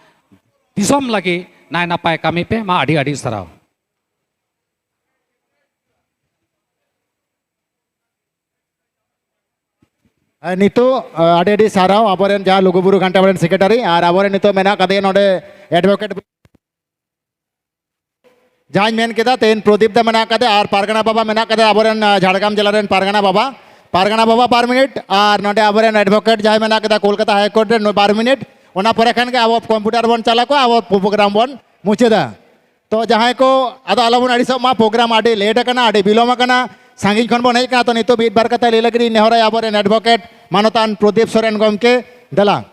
ᱫᱤᱥᱚᱢ ᱞᱟᱹᱜᱤᱫ ᱱᱟᱭ ᱱᱟᱯᱟᱭ ᱠᱟᱹᱢᱤ ᱯᱮ᱾ ᱢᱟ ᱟᱹᱰᱤ ᱟᱹᱰᱤ ᱥᱟᱨᱦᱟᱣ᱾ ᱟᱨ ᱱᱤᱛᱚᱜ, ᱟᱹᱰᱤ ᱟᱹᱰᱤ ᱥᱟᱨᱦᱟᱣ ᱟᱵᱚᱨᱮᱱ ᱡᱟᱦᱟᱸ ᱞᱩᱜᱩᱵᱩᱨᱩ ᱜᱷᱟᱱᱴᱟ ᱵᱟᱲᱮ ᱨᱮᱱ ᱥᱮᱠᱨᱮᱴᱟᱨᱤ, ᱟᱨ ᱟᱵᱚᱨᱮᱱ ᱱᱤᱛᱚᱜ ᱢᱮᱱᱟᱜ ᱠᱟᱫᱮᱭᱟ ᱱᱚᱰᱮ ᱮᱰᱵᱷᱚᱠᱮᱴ, ᱡᱟᱦᱟᱸᱧ ᱢᱮᱱ ᱠᱮᱫᱟ ᱛᱮᱦᱮᱧ ᱯᱨᱚᱫᱤᱯ ᱫᱟ ᱢᱮᱱᱟᱜ ᱠᱟᱫᱮᱭᱟ ᱟᱨ ᱯᱟᱨᱜᱟᱱᱟ ᱵᱟᱵᱟ ᱢᱮᱱᱟᱜ ᱠᱟᱫᱮᱭᱟ, ᱟᱵᱚᱨᱮᱱ ᱡᱷᱟᱲᱜᱨᱟᱢ ᱡᱮᱞᱟ ᱨᱮᱱ ᱯᱟᱨᱜᱟᱱᱟ ᱵᱟᱵᱟ᱾ ᱯᱟᱨᱜᱟᱱᱟ ᱵᱟᱵᱟ ᱵᱟᱨ ᱢᱤᱱᱤᱴ, ᱟᱨ ᱱᱚᱰᱮ ᱟᱵᱚᱨᱮᱱ ᱮᱰᱵᱷᱚᱠᱮᱴ ᱡᱟᱦᱟᱸᱭ ᱢᱮᱱᱟᱜ ᱠᱟᱫᱟ ᱠᱳᱞᱠᱟᱛᱟ ᱦᱟᱭ ᱠᱳᱨᱴ ᱨᱮ, ᱱᱩᱭ ᱵᱟᱨ ᱢᱤᱱᱤᱴ᱾ ᱚᱱᱟ ᱯᱚᱨᱮ ᱠᱷᱟᱱ ᱜᱮ ᱟᱵᱚ ᱠᱚᱢᱯᱤᱭᱩᱴᱟᱨ ᱵᱚᱱ ᱪᱟᱞᱟᱣ ᱠᱚᱣᱟ, ᱟᱵᱚ ᱯᱨᱳᱜᱨᱟᱢ ᱵᱚᱱ ᱢᱩᱪᱟᱹᱫᱟ᱾ ᱛᱚ ᱡᱟᱦᱟᱸᱭ ᱠᱚ, ᱟᱫᱚ ᱟᱞᱚᱵᱚᱱ ᱟᱹᱲᱤᱥᱚᱜ ᱢᱟ, ᱯᱨᱳᱜᱨᱟᱢ ᱟᱹᱰᱤ ᱞᱮᱴ ᱟᱠᱟᱱᱟ, ᱟᱹᱰᱤ ᱵᱤᱞᱚᱢ ᱟᱠᱟᱱᱟ, ᱥᱟᱺᱜᱤᱧ ᱠᱷᱚᱱ ᱵᱚᱱ ᱦᱮᱡ ᱟᱠᱟᱱᱟ᱾ ᱛᱚ ᱱᱤᱛᱚᱜ ᱢᱤᱫ ᱵᱟᱨ ᱠᱟᱛᱷᱟ ᱞᱟᱹᱭ ᱞᱟᱹᱜᱤᱫ ᱤᱧ ᱱᱮᱦᱚᱨᱟᱭᱟ ᱟᱵᱚᱨᱮᱱ ᱮᱰᱵᱷᱚᱠᱮᱴ ᱢᱟᱱᱚᱛᱟᱱ ᱯᱨᱚᱫᱤᱯ ᱥᱚᱨᱮᱱ ᱜᱚᱢᱠᱮ, ᱫᱮᱞᱟ᱾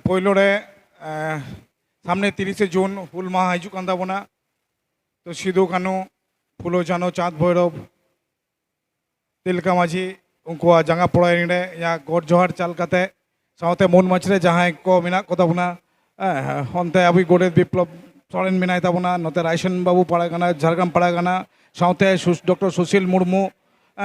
ᱯᱳᱭᱞᱳ ᱨᱮ, ᱥᱟᱢᱱᱮ ᱛᱤᱨᱤᱥᱮ ᱡᱩᱱ ᱦᱩᱞ ᱢᱟᱦᱟ ᱦᱤᱡᱩᱜ ᱠᱟᱱ ᱛᱟᱵᱚᱱᱟ᱾ ᱛᱚ ᱥᱤᱫᱩ ᱠᱟᱹᱱᱦᱩ, ᱯᱷᱩᱞᱳ ᱡᱷᱟᱱᱳ, ᱪᱟᱸᱫᱽ ᱵᱷᱳᱭᱨᱳᱵ, ᱛᱤᱞᱠᱟ ᱢᱟᱹᱡᱷᱤ, ᱩᱱᱠᱩᱣᱟᱜ ᱡᱟᱸᱜᱟ ᱯᱚᱲᱟᱭ ᱨᱮ ᱤᱧᱟᱹᱜ ᱜᱚᱰ ᱡᱚᱦᱟᱨ ᱪᱟᱞ ᱠᱟᱛᱮ, ᱥᱟᱶᱛᱮ ᱢᱩᱞ ᱢᱟᱹᱡᱷᱤ ᱨᱮ ᱡᱟᱦᱟᱸᱭ ᱠᱚ ᱢᱮᱱᱟᱜ ᱠᱚ ᱛᱟᱵᱚᱱᱟ, ᱚᱱᱛᱮ ᱟᱵᱚᱭᱤᱡ ᱜᱚᱰᱮᱛ ᱵᱤᱯᱞᱚᱵ ᱥᱚᱨᱮᱱ ᱢᱮᱱᱟᱭ ᱛᱟᱵᱚᱱᱟ, ᱱᱚᱛᱮ ᱨᱟᱭᱥᱚᱱ ᱵᱟᱹᱵᱩ ᱯᱟᱲᱟᱜᱟᱱᱟ, ᱡᱷᱟᱲᱜᱨᱟᱢ ᱯᱟᱲᱟᱜᱟᱱᱟ, ᱥᱟᱶᱛᱮ ᱰᱚᱠᱴᱚᱨ ᱥᱩᱥᱤᱞ ᱢᱩᱨᱢᱩ,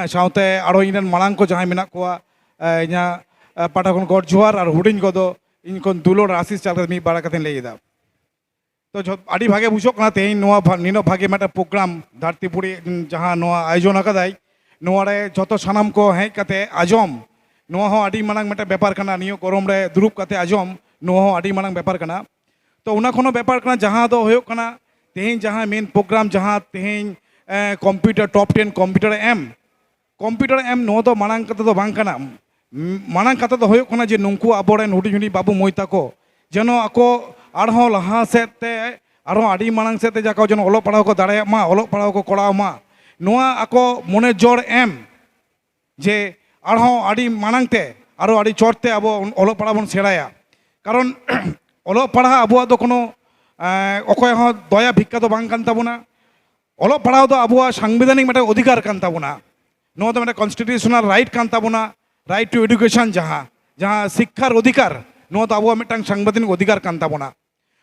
ᱥᱟᱶᱛᱮ ᱟᱨᱚ ᱤᱧ ᱨᱮᱱ ᱢᱟᱲᱟᱝ ᱠᱚ ᱡᱟᱦᱟᱸᱭ ᱢᱮᱱᱟᱜ ᱠᱚᱣᱟ, ᱤᱧᱟᱹᱜ ᱯᱟᱦᱴᱟ ᱠᱷᱚᱱ ᱜᱚᱰ ᱡᱚᱦᱟᱨ, ᱟᱨ ᱦᱩᱰᱤᱧ ᱠᱚᱫᱚ ᱤᱧ ᱠᱷᱚᱱ ᱫᱩᱞᱟᱹᱲ ᱟᱥᱤᱥ ᱪᱟᱞ ᱠᱟᱛᱮ ᱢᱤᱫ ᱵᱟᱨ ᱠᱟᱛᱷᱟᱧ ᱞᱟᱹᱭ ᱮᱫᱟ᱾ ᱛᱚ ᱡᱷᱚᱛ-, ᱟᱹᱰᱤ ᱵᱷᱟᱜᱮ ᱵᱩᱡᱷᱟᱹᱜ ᱠᱟᱱᱟ ᱛᱮᱦᱮᱧ ᱱᱚᱣᱟ ᱵᱷᱟ-, ᱱᱤᱱᱟᱹᱜ ᱵᱷᱟᱜᱮ ᱢᱤᱫᱴᱮᱱ ᱯᱨᱳᱜᱨᱟᱢ ᱫᱷᱟᱹᱨᱛᱤᱯᱩᱨᱤ ᱡᱟᱦᱟᱸ ᱱᱚᱣᱟ ᱟᱭᱳᱡᱚᱱ ᱟᱠᱟᱫᱟᱭ, ᱱᱚᱣᱟ ᱨᱮ ᱡᱷᱚᱛᱚ ᱥᱟᱱᱟᱢ ᱠᱚ ᱦᱮᱡ ᱠᱟᱛᱮ ᱟᱸᱡᱚᱢ, ᱱᱚᱣᱟ ᱦᱚᱸ ᱟᱹᱰᱤ ᱢᱟᱨᱟᱝ ᱢᱤᱫᱴᱮᱱ ᱵᱮᱯᱟᱨ ᱠᱟᱱᱟ᱾ ᱱᱤᱭᱟᱹ ᱜᱚᱨᱚᱢ ᱨᱮ ᱫᱩᱲᱩᱵ ᱠᱟᱛᱮ ᱟᱸᱡᱚᱢ, ᱱᱚᱣᱟ ᱦᱚᱸ ᱟᱹᱰᱤ ᱢᱟᱨᱟᱝ ᱵᱮᱯᱟᱨ ᱠᱟᱱᱟ᱾ ᱛᱚ ᱚᱱᱟ ᱠᱷᱚᱱ ᱦᱚᱸ ᱵᱮᱯᱟᱨ ᱠᱟᱱᱟ, ᱡᱟᱦᱟᱸ ᱫᱚ ᱦᱩᱭᱩᱜ ᱠᱟᱱᱟ ᱛᱮᱦᱮᱧ ᱡᱟᱦᱟᱸ ᱢᱮᱱ ᱯᱨᱳᱜᱨᱟᱢ, ᱡᱟᱦᱟᱸ ᱛᱮᱦᱮᱧ, ᱮ, ᱠᱚᱢᱯᱤᱭᱩᱴᱟᱨ, ᱴᱚᱯ ᱴᱮᱱ ᱠᱚᱢᱯᱤᱭᱩᱴᱟᱨ ᱮ ᱮᱢ, ᱠᱚᱢᱯᱤᱭᱩᱴᱟᱨ ᱮᱢ, ᱱᱚᱣᱟ ᱫᱚ ᱢᱟᱲᱟᱝ ᱠᱟᱛᱷᱟ ᱫᱚ ᱵᱟᱝ ᱠᱟᱱᱟ᱾ ᱢᱟᱲᱟᱝ ᱠᱟᱛᱷᱟ ᱫᱚ ᱦᱩᱭᱩᱜ ᱠᱟᱱᱟ ᱡᱮ ᱱᱩᱠᱩ ᱟᱵᱚᱨᱮᱱ ᱦᱩᱰᱤᱧ ᱦᱩᱰᱤᱧ ᱵᱟᱹᱵᱩ ᱢᱟᱹᱭ ᱛᱟᱠᱚ ᱡᱮᱱᱚ ᱟᱠᱚ ᱟᱨᱦᱚᱸ ᱞᱟᱦᱟ ᱥᱮᱫ ᱛᱮ, ᱟᱨᱦᱚᱸ ᱟᱹᱰᱤ ᱢᱟᱲᱟᱝ ᱥᱮᱫ ᱛᱮ ᱡᱟᱠᱚ ᱡᱮᱱᱚ ᱚᱞᱚᱜ ᱯᱟᱲᱦᱟᱣ ᱠᱚ ᱫᱟᱲᱮᱭᱟᱜ ᱢᱟ, ᱚᱞᱚᱜ ᱯᱟᱲᱦᱟᱣ ᱠᱚ ᱠᱚᱨᱟᱣ ᱢᱟ, ᱱᱚᱣᱟ ᱟᱠᱚ ᱢᱚᱱᱮ ᱡᱳᱨ ᱮᱢ ᱡᱮ ᱟᱨᱦᱚᱸ ᱟᱹᱰᱤ ᱢᱟᱲᱟᱝ ᱛᱮ, ᱟᱨᱦᱚᱸ ᱟᱹᱰᱤ ᱪᱚᱴ ᱛᱮ ᱟᱵᱚ ᱚᱞᱚᱜ ᱯᱟᱲᱦᱟᱣ ᱵᱚᱱ ᱥᱮᱬᱟᱭᱟ᱾ ᱠᱟᱨᱚᱱ ᱚᱞᱚᱜ ᱯᱟᱲᱦᱟᱣ ᱟᱵᱚᱣᱟᱜ ᱫᱚ ᱠᱳᱱᱳ, ᱮᱸ, ᱚᱠᱚᱭ ᱦᱚᱸ ᱫᱚᱭᱟ ᱵᱷᱤᱠᱠᱟ ᱫᱚ ᱵᱟᱝ ᱠᱟᱱ ᱛᱟᱵᱚᱱᱟ᱾ ᱚᱞᱚᱜ ᱯᱟᱲᱦᱟᱣ ᱫᱚ ᱟᱵᱚᱣᱟᱜ ᱥᱟᱝᱵᱤᱫᱷᱟᱱᱤᱠ ᱢᱤᱫᱴᱟᱝ ᱚᱫᱷᱤᱠᱟᱨ ᱠᱟᱱ ᱛᱟᱵᱚᱱᱟ᱾ ᱱᱚᱣᱟ ᱫᱚ ᱢᱤᱫᱴᱟᱝ constitutional right ᱠᱟᱱ ᱛᱟᱵᱚᱱᱟ, right to education, ᱡᱟᱦᱟᱸ, ᱡᱟᱦᱟᱸ ᱥᱤᱠᱠᱷᱟᱨ ᱚᱫᱷᱤᱠᱟᱨ, ᱱᱚᱣᱟ ᱫᱚ ᱟᱵᱚᱣᱟᱜ ᱢᱤᱫᱴᱟᱝ ᱥᱟᱝᱵᱤᱫᱷᱟᱱᱤᱠ ᱚᱫᱷᱤᱠᱟᱨ ᱠᱟᱱ ᱛᱟᱵᱚᱱᱟ᱾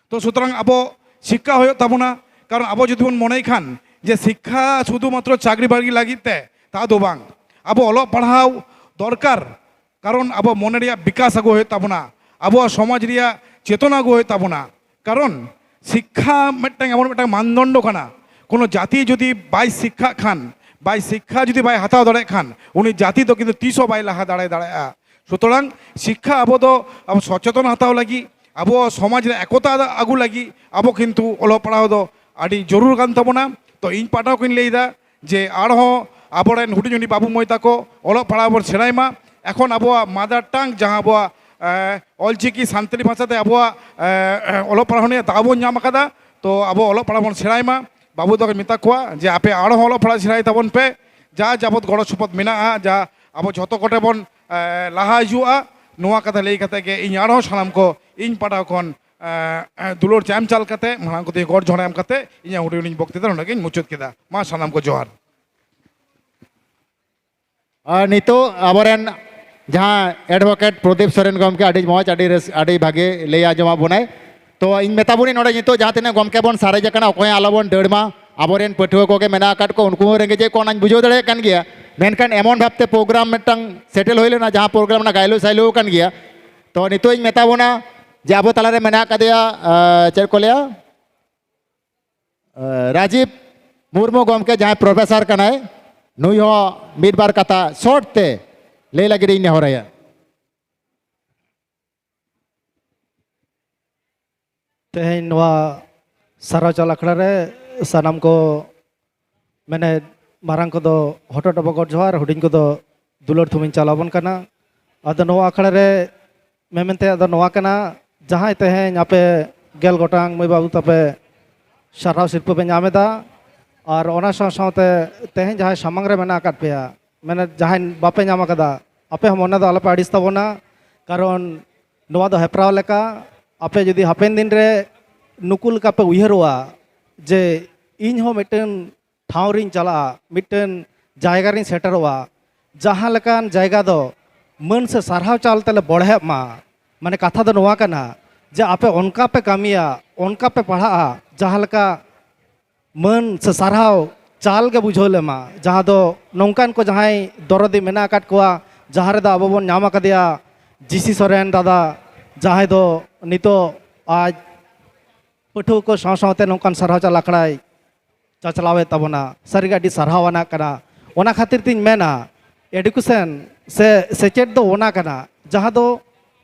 ᱛᱚ ᱥᱩᱛᱚᱨᱟᱝ ᱟᱵᱚ ᱥᱤᱠᱠᱷᱟ ᱦᱩᱭᱩᱜ ᱛᱟᱵᱚᱱᱟ, ᱠᱟᱨᱚᱱ ᱟᱵᱚ ᱡᱩᱫᱤ ᱵᱚᱱ ᱢᱚᱱᱮᱭ ᱠᱷᱟᱱ ᱡᱮ ᱥᱤᱠᱠᱷᱟ ᱥᱩᱫᱷᱩ ᱢᱟᱛᱨᱚ ᱪᱟᱹᱠᱨᱤ ᱵᱟᱹᱠᱨᱤ ᱞᱟᱹᱜᱤᱫ ᱛᱮ, ᱛᱟ ᱫᱚ ᱵᱟᱝ, ᱟᱵᱚ ᱚᱞᱚᱜ ᱯᱟᱲᱦᱟᱣ ᱫᱚᱨᱠᱟᱨ, ᱠᱟᱨᱚᱱ ᱟᱵᱚ ᱢᱚᱱᱮ ᱨᱮᱭᱟᱜ ᱵᱤᱠᱟᱥ ᱟᱹᱜᱩ ᱦᱩᱭᱩᱜ ᱛᱟᱵᱚᱱᱟ, ᱟᱵᱚᱣᱟᱜ ᱥᱚᱢᱟᱡᱽ ᱨᱮᱭᱟᱜ ᱪᱮᱛᱚᱱᱟ ᱟᱹᱜᱩ ᱦᱩᱭᱩᱜ ᱛᱟᱵᱚᱱᱟ᱾ ᱠᱟᱨᱚᱱ ᱥᱤᱠᱠᱷᱟ ᱢᱤᱫᱴᱟᱝ ᱮᱢᱚᱱ ᱢᱤᱫᱴᱟᱝ ᱢᱟᱱᱫᱚᱱᱰᱚ ᱠᱟᱱᱟ, ᱠᱳᱱᱳ ᱡᱟᱹᱛᱤ ᱡᱩᱫᱤ ᱵᱟᱭ ᱥᱤᱠᱠᱷᱟᱜ ᱠᱷᱟᱱ, ᱵᱟᱭ ᱥᱤᱠᱠᱷᱟ ᱡᱩᱫᱤ ᱵᱟᱭ ᱦᱟᱛᱟᱣ ᱫᱟᱲᱮᱭᱟᱜ ᱠᱷᱟᱱ, ᱩᱱᱤ ᱡᱟᱹᱛᱤ ᱫᱚ ᱠᱤᱱᱛᱩ ᱛᱤᱥ ᱦᱚᱸ ᱵᱟᱭ ᱞᱟᱦᱟ ᱫᱟᱲᱮ ᱫᱟᱲᱮᱭᱟᱜᱼᱟ᱾ ᱥᱩᱛᱚᱨᱟᱝ ᱥᱤᱠᱠᱷᱟ ᱟᱵᱚ ᱫᱚ ᱟᱵᱚ ᱥᱚᱪᱮᱛᱚᱱ ᱦᱟᱛᱟᱣ ᱞᱟᱹᱜᱤᱫ, ᱟᱵᱚ ᱥᱚᱢᱟᱡᱽ ᱨᱮ ᱮᱠᱚᱛᱟ ᱟᱹᱜᱩ ᱞᱟᱹᱜᱤᱫ ᱟᱵᱚ ᱠᱤᱱᱛᱩ ᱚᱞᱚᱜ ᱯᱟᱲᱦᱟᱣ ᱫᱚ ᱟᱹᱰᱤ ᱡᱚᱨᱩᱨ ᱠᱟᱱ ᱛᱟᱵᱚᱱᱟ᱾ ᱛᱚ ᱤᱧ ᱯᱟᱦᱴᱟ ᱠᱷᱚᱱᱤᱧ ᱞᱟᱹᱭᱫᱟ ᱡᱮ ᱟᱨᱦᱚᱸ ᱟᱵᱚᱨᱮᱱ ᱦᱩᱰᱤᱧ ᱦᱩᱰᱤᱧ ᱵᱟᱹᱵᱩ ᱢᱟᱹᱭ ᱛᱟᱠᱚ ᱚᱞᱚᱜ ᱯᱟᱲᱦᱟᱣ ᱵᱚᱱ ᱥᱮᱬᱟᱭ ᱢᱟ᱾ ᱮᱠᱷᱚᱱ ᱟᱵᱚᱣᱟᱜ mother tongue ᱡᱟᱦᱟᱸ ᱟᱵᱚᱣᱟᱜ, ᱮ, ᱚᱞᱪᱤᱠᱤ ᱥᱟᱱᱛᱟᱲᱤ ᱵᱷᱟᱥᱟᱛᱮ ᱟᱵᱚᱣᱟᱜ, ᱮ, ᱚᱞᱚᱜ ᱯᱟᱲᱦᱟᱣ ᱨᱮᱭᱟᱜ ᱫᱟᱣ ᱵᱚᱱ ᱧᱟᱢ ᱟᱠᱟᱫᱟ᱾ ᱛᱚ ᱟᱵᱚ ᱚᱞᱚᱜ ᱯᱟᱲᱦᱟᱣ ᱵᱚᱱ ᱥᱮᱬᱟᱭ ᱢᱟ᱾ ᱵᱟᱹᱵᱩ ᱛᱟᱠᱚᱧ ᱢᱮᱛᱟ ᱠᱚᱣᱟ ᱡᱮ ᱟᱯᱮ ᱟᱨᱦᱚᱸ ᱚᱞᱚᱜ ᱯᱟᱲᱦᱟᱣ ᱥᱮᱬᱟᱭ ᱛᱟᱵᱚᱱ ᱯᱮ, ᱡᱟ ᱡᱟᱵᱚᱛ ᱜᱚᱲᱚ ᱥᱚᱯᱚᱦᱚᱫ ᱢᱮᱱᱟᱜᱼᱟ, ᱡᱟ ᱟᱵᱚ ᱡᱷᱚᱛᱚ ᱠᱚᱛᱮ ᱵᱚᱱ, ᱮ, ᱞᱟᱦᱟ ᱦᱤᱡᱩᱜᱼᱟ᱾ ᱱᱚᱣᱟ ᱠᱟᱛᱷᱟ ᱞᱟᱹᱭ ᱠᱟᱛᱮ ᱜᱮ ᱤᱧ ᱟᱨᱦᱚᱸ ᱥᱟᱱᱟᱢ ᱠᱚ ᱤᱧ ᱯᱟᱦᱴᱟ ᱠᱷᱚᱱ, ᱮ, ᱮ, ᱫᱩᱞᱟᱹᱲ ᱪᱟᱢ ᱪᱟᱞ ᱠᱟᱛᱮ ᱢᱟᱲᱟᱝ ᱠᱚᱛᱮ ᱜᱚᱰ ᱡᱚᱦᱟᱨ ᱮᱢ ᱠᱟᱛᱮ ᱤᱧᱟᱹᱜ ᱦᱩᱰᱤᱧ ᱦᱩᱰᱤᱧ ᱵᱚᱠᱛᱤᱛᱟ ᱱᱚᱰᱮ ᱜᱤᱧ ᱢᱩᱪᱟᱹᱫ ᱠᱮᱫᱟ᱾ ᱢᱟ ᱥᱟᱱᱟᱢ ᱠᱚ ᱡᱚᱦᱟᱨ᱾ ᱟᱨ ᱱᱤᱛᱚᱜ ᱟᱵᱚᱨᱮᱱ ᱡᱟᱦᱟᱸ advocate ᱯᱨᱚᱫᱤᱯ ᱥᱚᱨᱮᱱ ᱜᱚᱢᱠᱮ ᱟᱹᱰᱤ ᱢᱚᱡᱽ, ᱟᱹᱰᱤ ᱨᱟᱹᱥ-, ᱟᱹᱰᱤ ᱵᱷᱟᱜᱮ ᱞᱟᱹᱭ ᱟᱸᱡᱚᱢᱟᱜ ᱵᱚᱱᱟᱭ᱾ ᱛᱚ ᱤᱧ ᱢᱮᱛᱟ ᱵᱚᱱᱤᱧ ᱱᱚᱰᱮ ᱱᱤᱛᱚᱜ ᱡᱟᱦᱟᱸ ᱛᱤᱱᱟᱹᱜ ᱜᱚᱢᱠᱮ ᱵᱚᱱ ᱥᱟᱨᱮᱡ ᱟᱠᱟᱱᱟ, ᱚᱠᱚᱭ ᱦᱚᱸ ᱟᱞᱚᱵᱚᱱ ᱫᱟᱹᱲ ᱢᱟ᱾ ᱟᱵᱚᱨᱮᱱ ᱯᱟᱹᱴᱷᱩᱣᱟᱹ ᱠᱚᱜᱮ ᱢᱮᱱᱟᱜ ᱟᱠᱟᱫ ᱠᱚ, ᱩᱱᱠᱩ ᱦᱚᱸ ᱨᱮᱸᱜᱮᱡ ᱠᱚ, ᱚᱱᱟᱧ ᱵᱩᱡᱷᱟᱹᱣ ᱫᱟᱲᱮᱭᱟᱜ ᱠᱟᱱ ᱜᱮᱭᱟ᱾ ᱢᱮᱱᱠᱷᱟᱱ ᱮᱢᱚᱱ ᱵᱷᱟᱵᱛᱮ program ᱢᱤᱫᱴᱟᱝ settle ᱦᱩᱭ ᱞᱮᱱᱟ, ᱡᱟᱦᱟᱸ program ᱨᱮᱱᱟᱜ ᱜᱟᱭᱞᱳ ᱥᱟᱭᱞᱳ ᱟᱠᱟᱱ ᱜᱮᱭᱟ᱾ ᱛᱚ ᱱᱤᱛᱚᱜ ᱤᱧ ᱢᱮᱛᱟ ᱵᱚᱱᱟ ᱡᱮ ᱟᱵᱚ ᱛᱟᱞᱟᱨᱮ ᱢᱮᱱᱟᱜ ᱟᱠᱟᱫᱮᱭᱟ, ᱟᱸ, ᱪᱮᱫ ᱠᱚ ᱞᱟᱹᱭᱟ, ᱨᱟᱡᱤᱵ ᱢᱩᱨᱢᱩ ᱜᱚᱢᱠᱮ, ᱡᱟᱦᱟᱸᱭ professor ᱠᱟᱱᱟᱭ, ᱱᱩᱭ ᱦᱚᱸ ᱢᱤᱫ ᱵᱟᱨ ᱠᱟᱛᱷᱟ short ᱛᱮ ᱞᱟᱹᱭ ᱞᱟᱹᱜᱤᱫ ᱤᱧ ᱱᱮᱦᱚᱨᱟᱭᱟ᱾ ᱛᱮᱦᱮᱧ ᱱᱚᱣᱟ ᱥᱟᱨᱟᱣ ᱪᱟᱞ ᱟᱠᱷᱲᱟ ᱨᱮ ᱥᱟᱱᱟᱢ ᱠᱚ, ᱢᱮᱱᱮᱫ, ᱢᱟᱨᱟᱝ ᱠᱚᱫᱚ ᱦᱚᱴᱚᱜ ᱰᱚᱵᱚᱜ ᱜᱚᱰ ᱡᱚᱦᱟᱨ, ᱦᱩᱰᱤᱧ ᱠᱚᱫᱚ ᱫᱩᱞᱟᱹᱲ ᱛᱷᱩᱢᱤᱧ ᱪᱟᱞ ᱟᱵᱚᱱ ᱠᱟᱱᱟ᱾ ᱟᱫᱚ ᱱᱚᱣᱟ ᱟᱠᱷᱲᱟ ᱨᱮ ᱢᱮᱢᱮᱱ ᱛᱮᱭᱟᱜ ᱫᱚ ᱱᱚᱣᱟ ᱠᱟᱱᱟ, ᱡᱟᱦᱟᱸᱭ ᱛᱮᱦᱮᱧ ᱟᱯᱮ ᱜᱮᱞ ᱜᱚᱴᱟᱝ ᱢᱟᱹᱭ ᱵᱟᱹᱵᱩ ᱛᱟᱯᱮ ᱥᱟᱨᱦᱟᱣ ᱥᱤᱨᱯᱟᱹ ᱯᱮ ᱧᱟᱢ ᱮᱫᱟ, ᱟᱨ ᱚᱱᱟ ᱥᱟᱶ ᱥᱟᱶᱛᱮ ᱛᱮᱦᱮᱧ ᱡᱟᱦᱟᱸᱭ ᱥᱟᱢᱟᱝ ᱨᱮ ᱢᱮᱱᱟᱜ ᱟᱠᱟᱫ ᱯᱮᱭᱟ, ᱢᱟᱱᱮ ᱡᱟᱦᱟᱸᱭ ᱵᱟᱯᱮ ᱧᱟᱢ ᱟᱠᱟᱫᱟ, ᱟᱯᱮ ᱦᱚᱸ ᱢᱚᱱᱮ ᱫᱚ ᱟᱞᱚᱯᱮ ᱟᱹᱲᱤᱥ ᱛᱟᱵᱚᱱᱟ, ᱠᱟᱨᱚᱱ ᱱᱚᱣᱟ ᱫᱚ ᱦᱮᱯᱨᱟᱣ ᱞᱮᱠᱟ᱾ ᱟᱯᱮ ᱡᱩᱫᱤ ᱦᱟᱯᱮᱱ ᱫᱤᱱ ᱨᱮ ᱱᱩᱠᱩ ᱞᱮᱠᱟ ᱯᱮ ᱩᱭᱦᱟᱹᱨᱚᱜᱼᱟ ᱡᱮ ᱤᱧ ᱦᱚᱸ ᱢᱤᱫᱴᱮᱱ ᱴᱷᱟᱶ ᱨᱤᱧ ᱪᱟᱞᱟᱜᱼᱟ, ᱢᱤᱫᱴᱮᱱ ᱡᱟᱭᱜᱟ ᱨᱤᱧ ᱥᱮᱴᱮᱨᱚᱜᱼᱟ, ᱡᱟᱦᱟᱸ ᱞᱮᱠᱟᱱ ᱡᱟᱭᱜᱟ ᱫᱚ ᱢᱟᱹᱱ ᱥᱮ ᱥᱟᱨᱦᱟᱣ ᱪᱟᱞ ᱛᱮᱞᱮ ᱵᱚᱲᱦᱮᱜ ᱢᱟ᱾ ᱢᱟᱱᱮ ᱠᱟᱛᱷᱟ ᱫᱚ ᱱᱚᱣᱟ ᱠᱟᱱᱟ ᱡᱮ ᱟᱯᱮ ᱚᱱᱠᱟ ᱯᱮ ᱠᱟᱹᱢᱤᱭᱟ, ᱚᱱᱠᱟ ᱯᱮ ᱯᱟᱲᱦᱟᱜᱼᱟ, ᱡᱟᱦᱟᱸ ᱞᱮᱠᱟ ᱢᱟᱹᱱ ᱥᱮ ᱥᱟᱨᱦᱟᱣ ᱪᱟᱞ ᱜᱮ ᱵᱩᱡᱷᱟᱹᱣ ᱞᱮᱢᱟ, ᱡᱟᱦᱟᱸ ᱫᱚ ᱱᱚᱝᱠᱟᱱ ᱠᱚ ᱡᱟᱦᱟᱸᱭ ᱫᱚᱨᱚᱫᱤ ᱢᱮᱱᱟᱜ ᱟᱠᱟᱫ ᱠᱚᱣᱟ, ᱡᱟᱦᱟᱸ ᱨᱮᱫᱚ ᱟᱵᱚ ᱵᱚᱱ ᱧᱟᱢ ᱟᱠᱟᱫᱮᱭᱟ ᱡᱤᱥᱤ ᱥᱚᱨᱮᱱ ᱫᱟᱫᱟ, ᱡᱟᱦᱟᱸᱭ ᱫᱚ ᱱᱤᱛᱚᱜ ᱟᱡ ᱯᱟᱹᱴᱷᱩᱣᱟᱹ ᱠᱚ ᱥᱟᱶ ᱥᱟᱶᱛᱮ ᱱᱚᱝᱠᱟᱱ ᱥᱟᱨᱦᱟᱣ ᱪᱟᱞ ᱟᱠᱷᱲᱟᱭ ᱪᱟᱪᱞᱟᱣᱮᱫ ᱛᱟᱵᱚᱱᱟ᱾ ᱥᱟᱹᱨᱤᱜᱮ ᱟᱹᱰᱤ ᱥᱟᱨᱦᱟᱣ ᱟᱱᱟᱜ ᱠᱟᱱᱟ᱾ ᱚᱱᱟ ᱠᱷᱟᱹᱛᱤᱨ ᱛᱤᱧ ᱢᱮᱱᱟ, ᱮᱰᱩᱠᱮᱥᱚᱱ ᱥᱮ ᱥᱮᱪᱮᱫ ᱫᱚ ᱚᱱᱟ ᱠᱟᱱᱟ ᱡᱟᱦᱟᱸ ᱫᱚ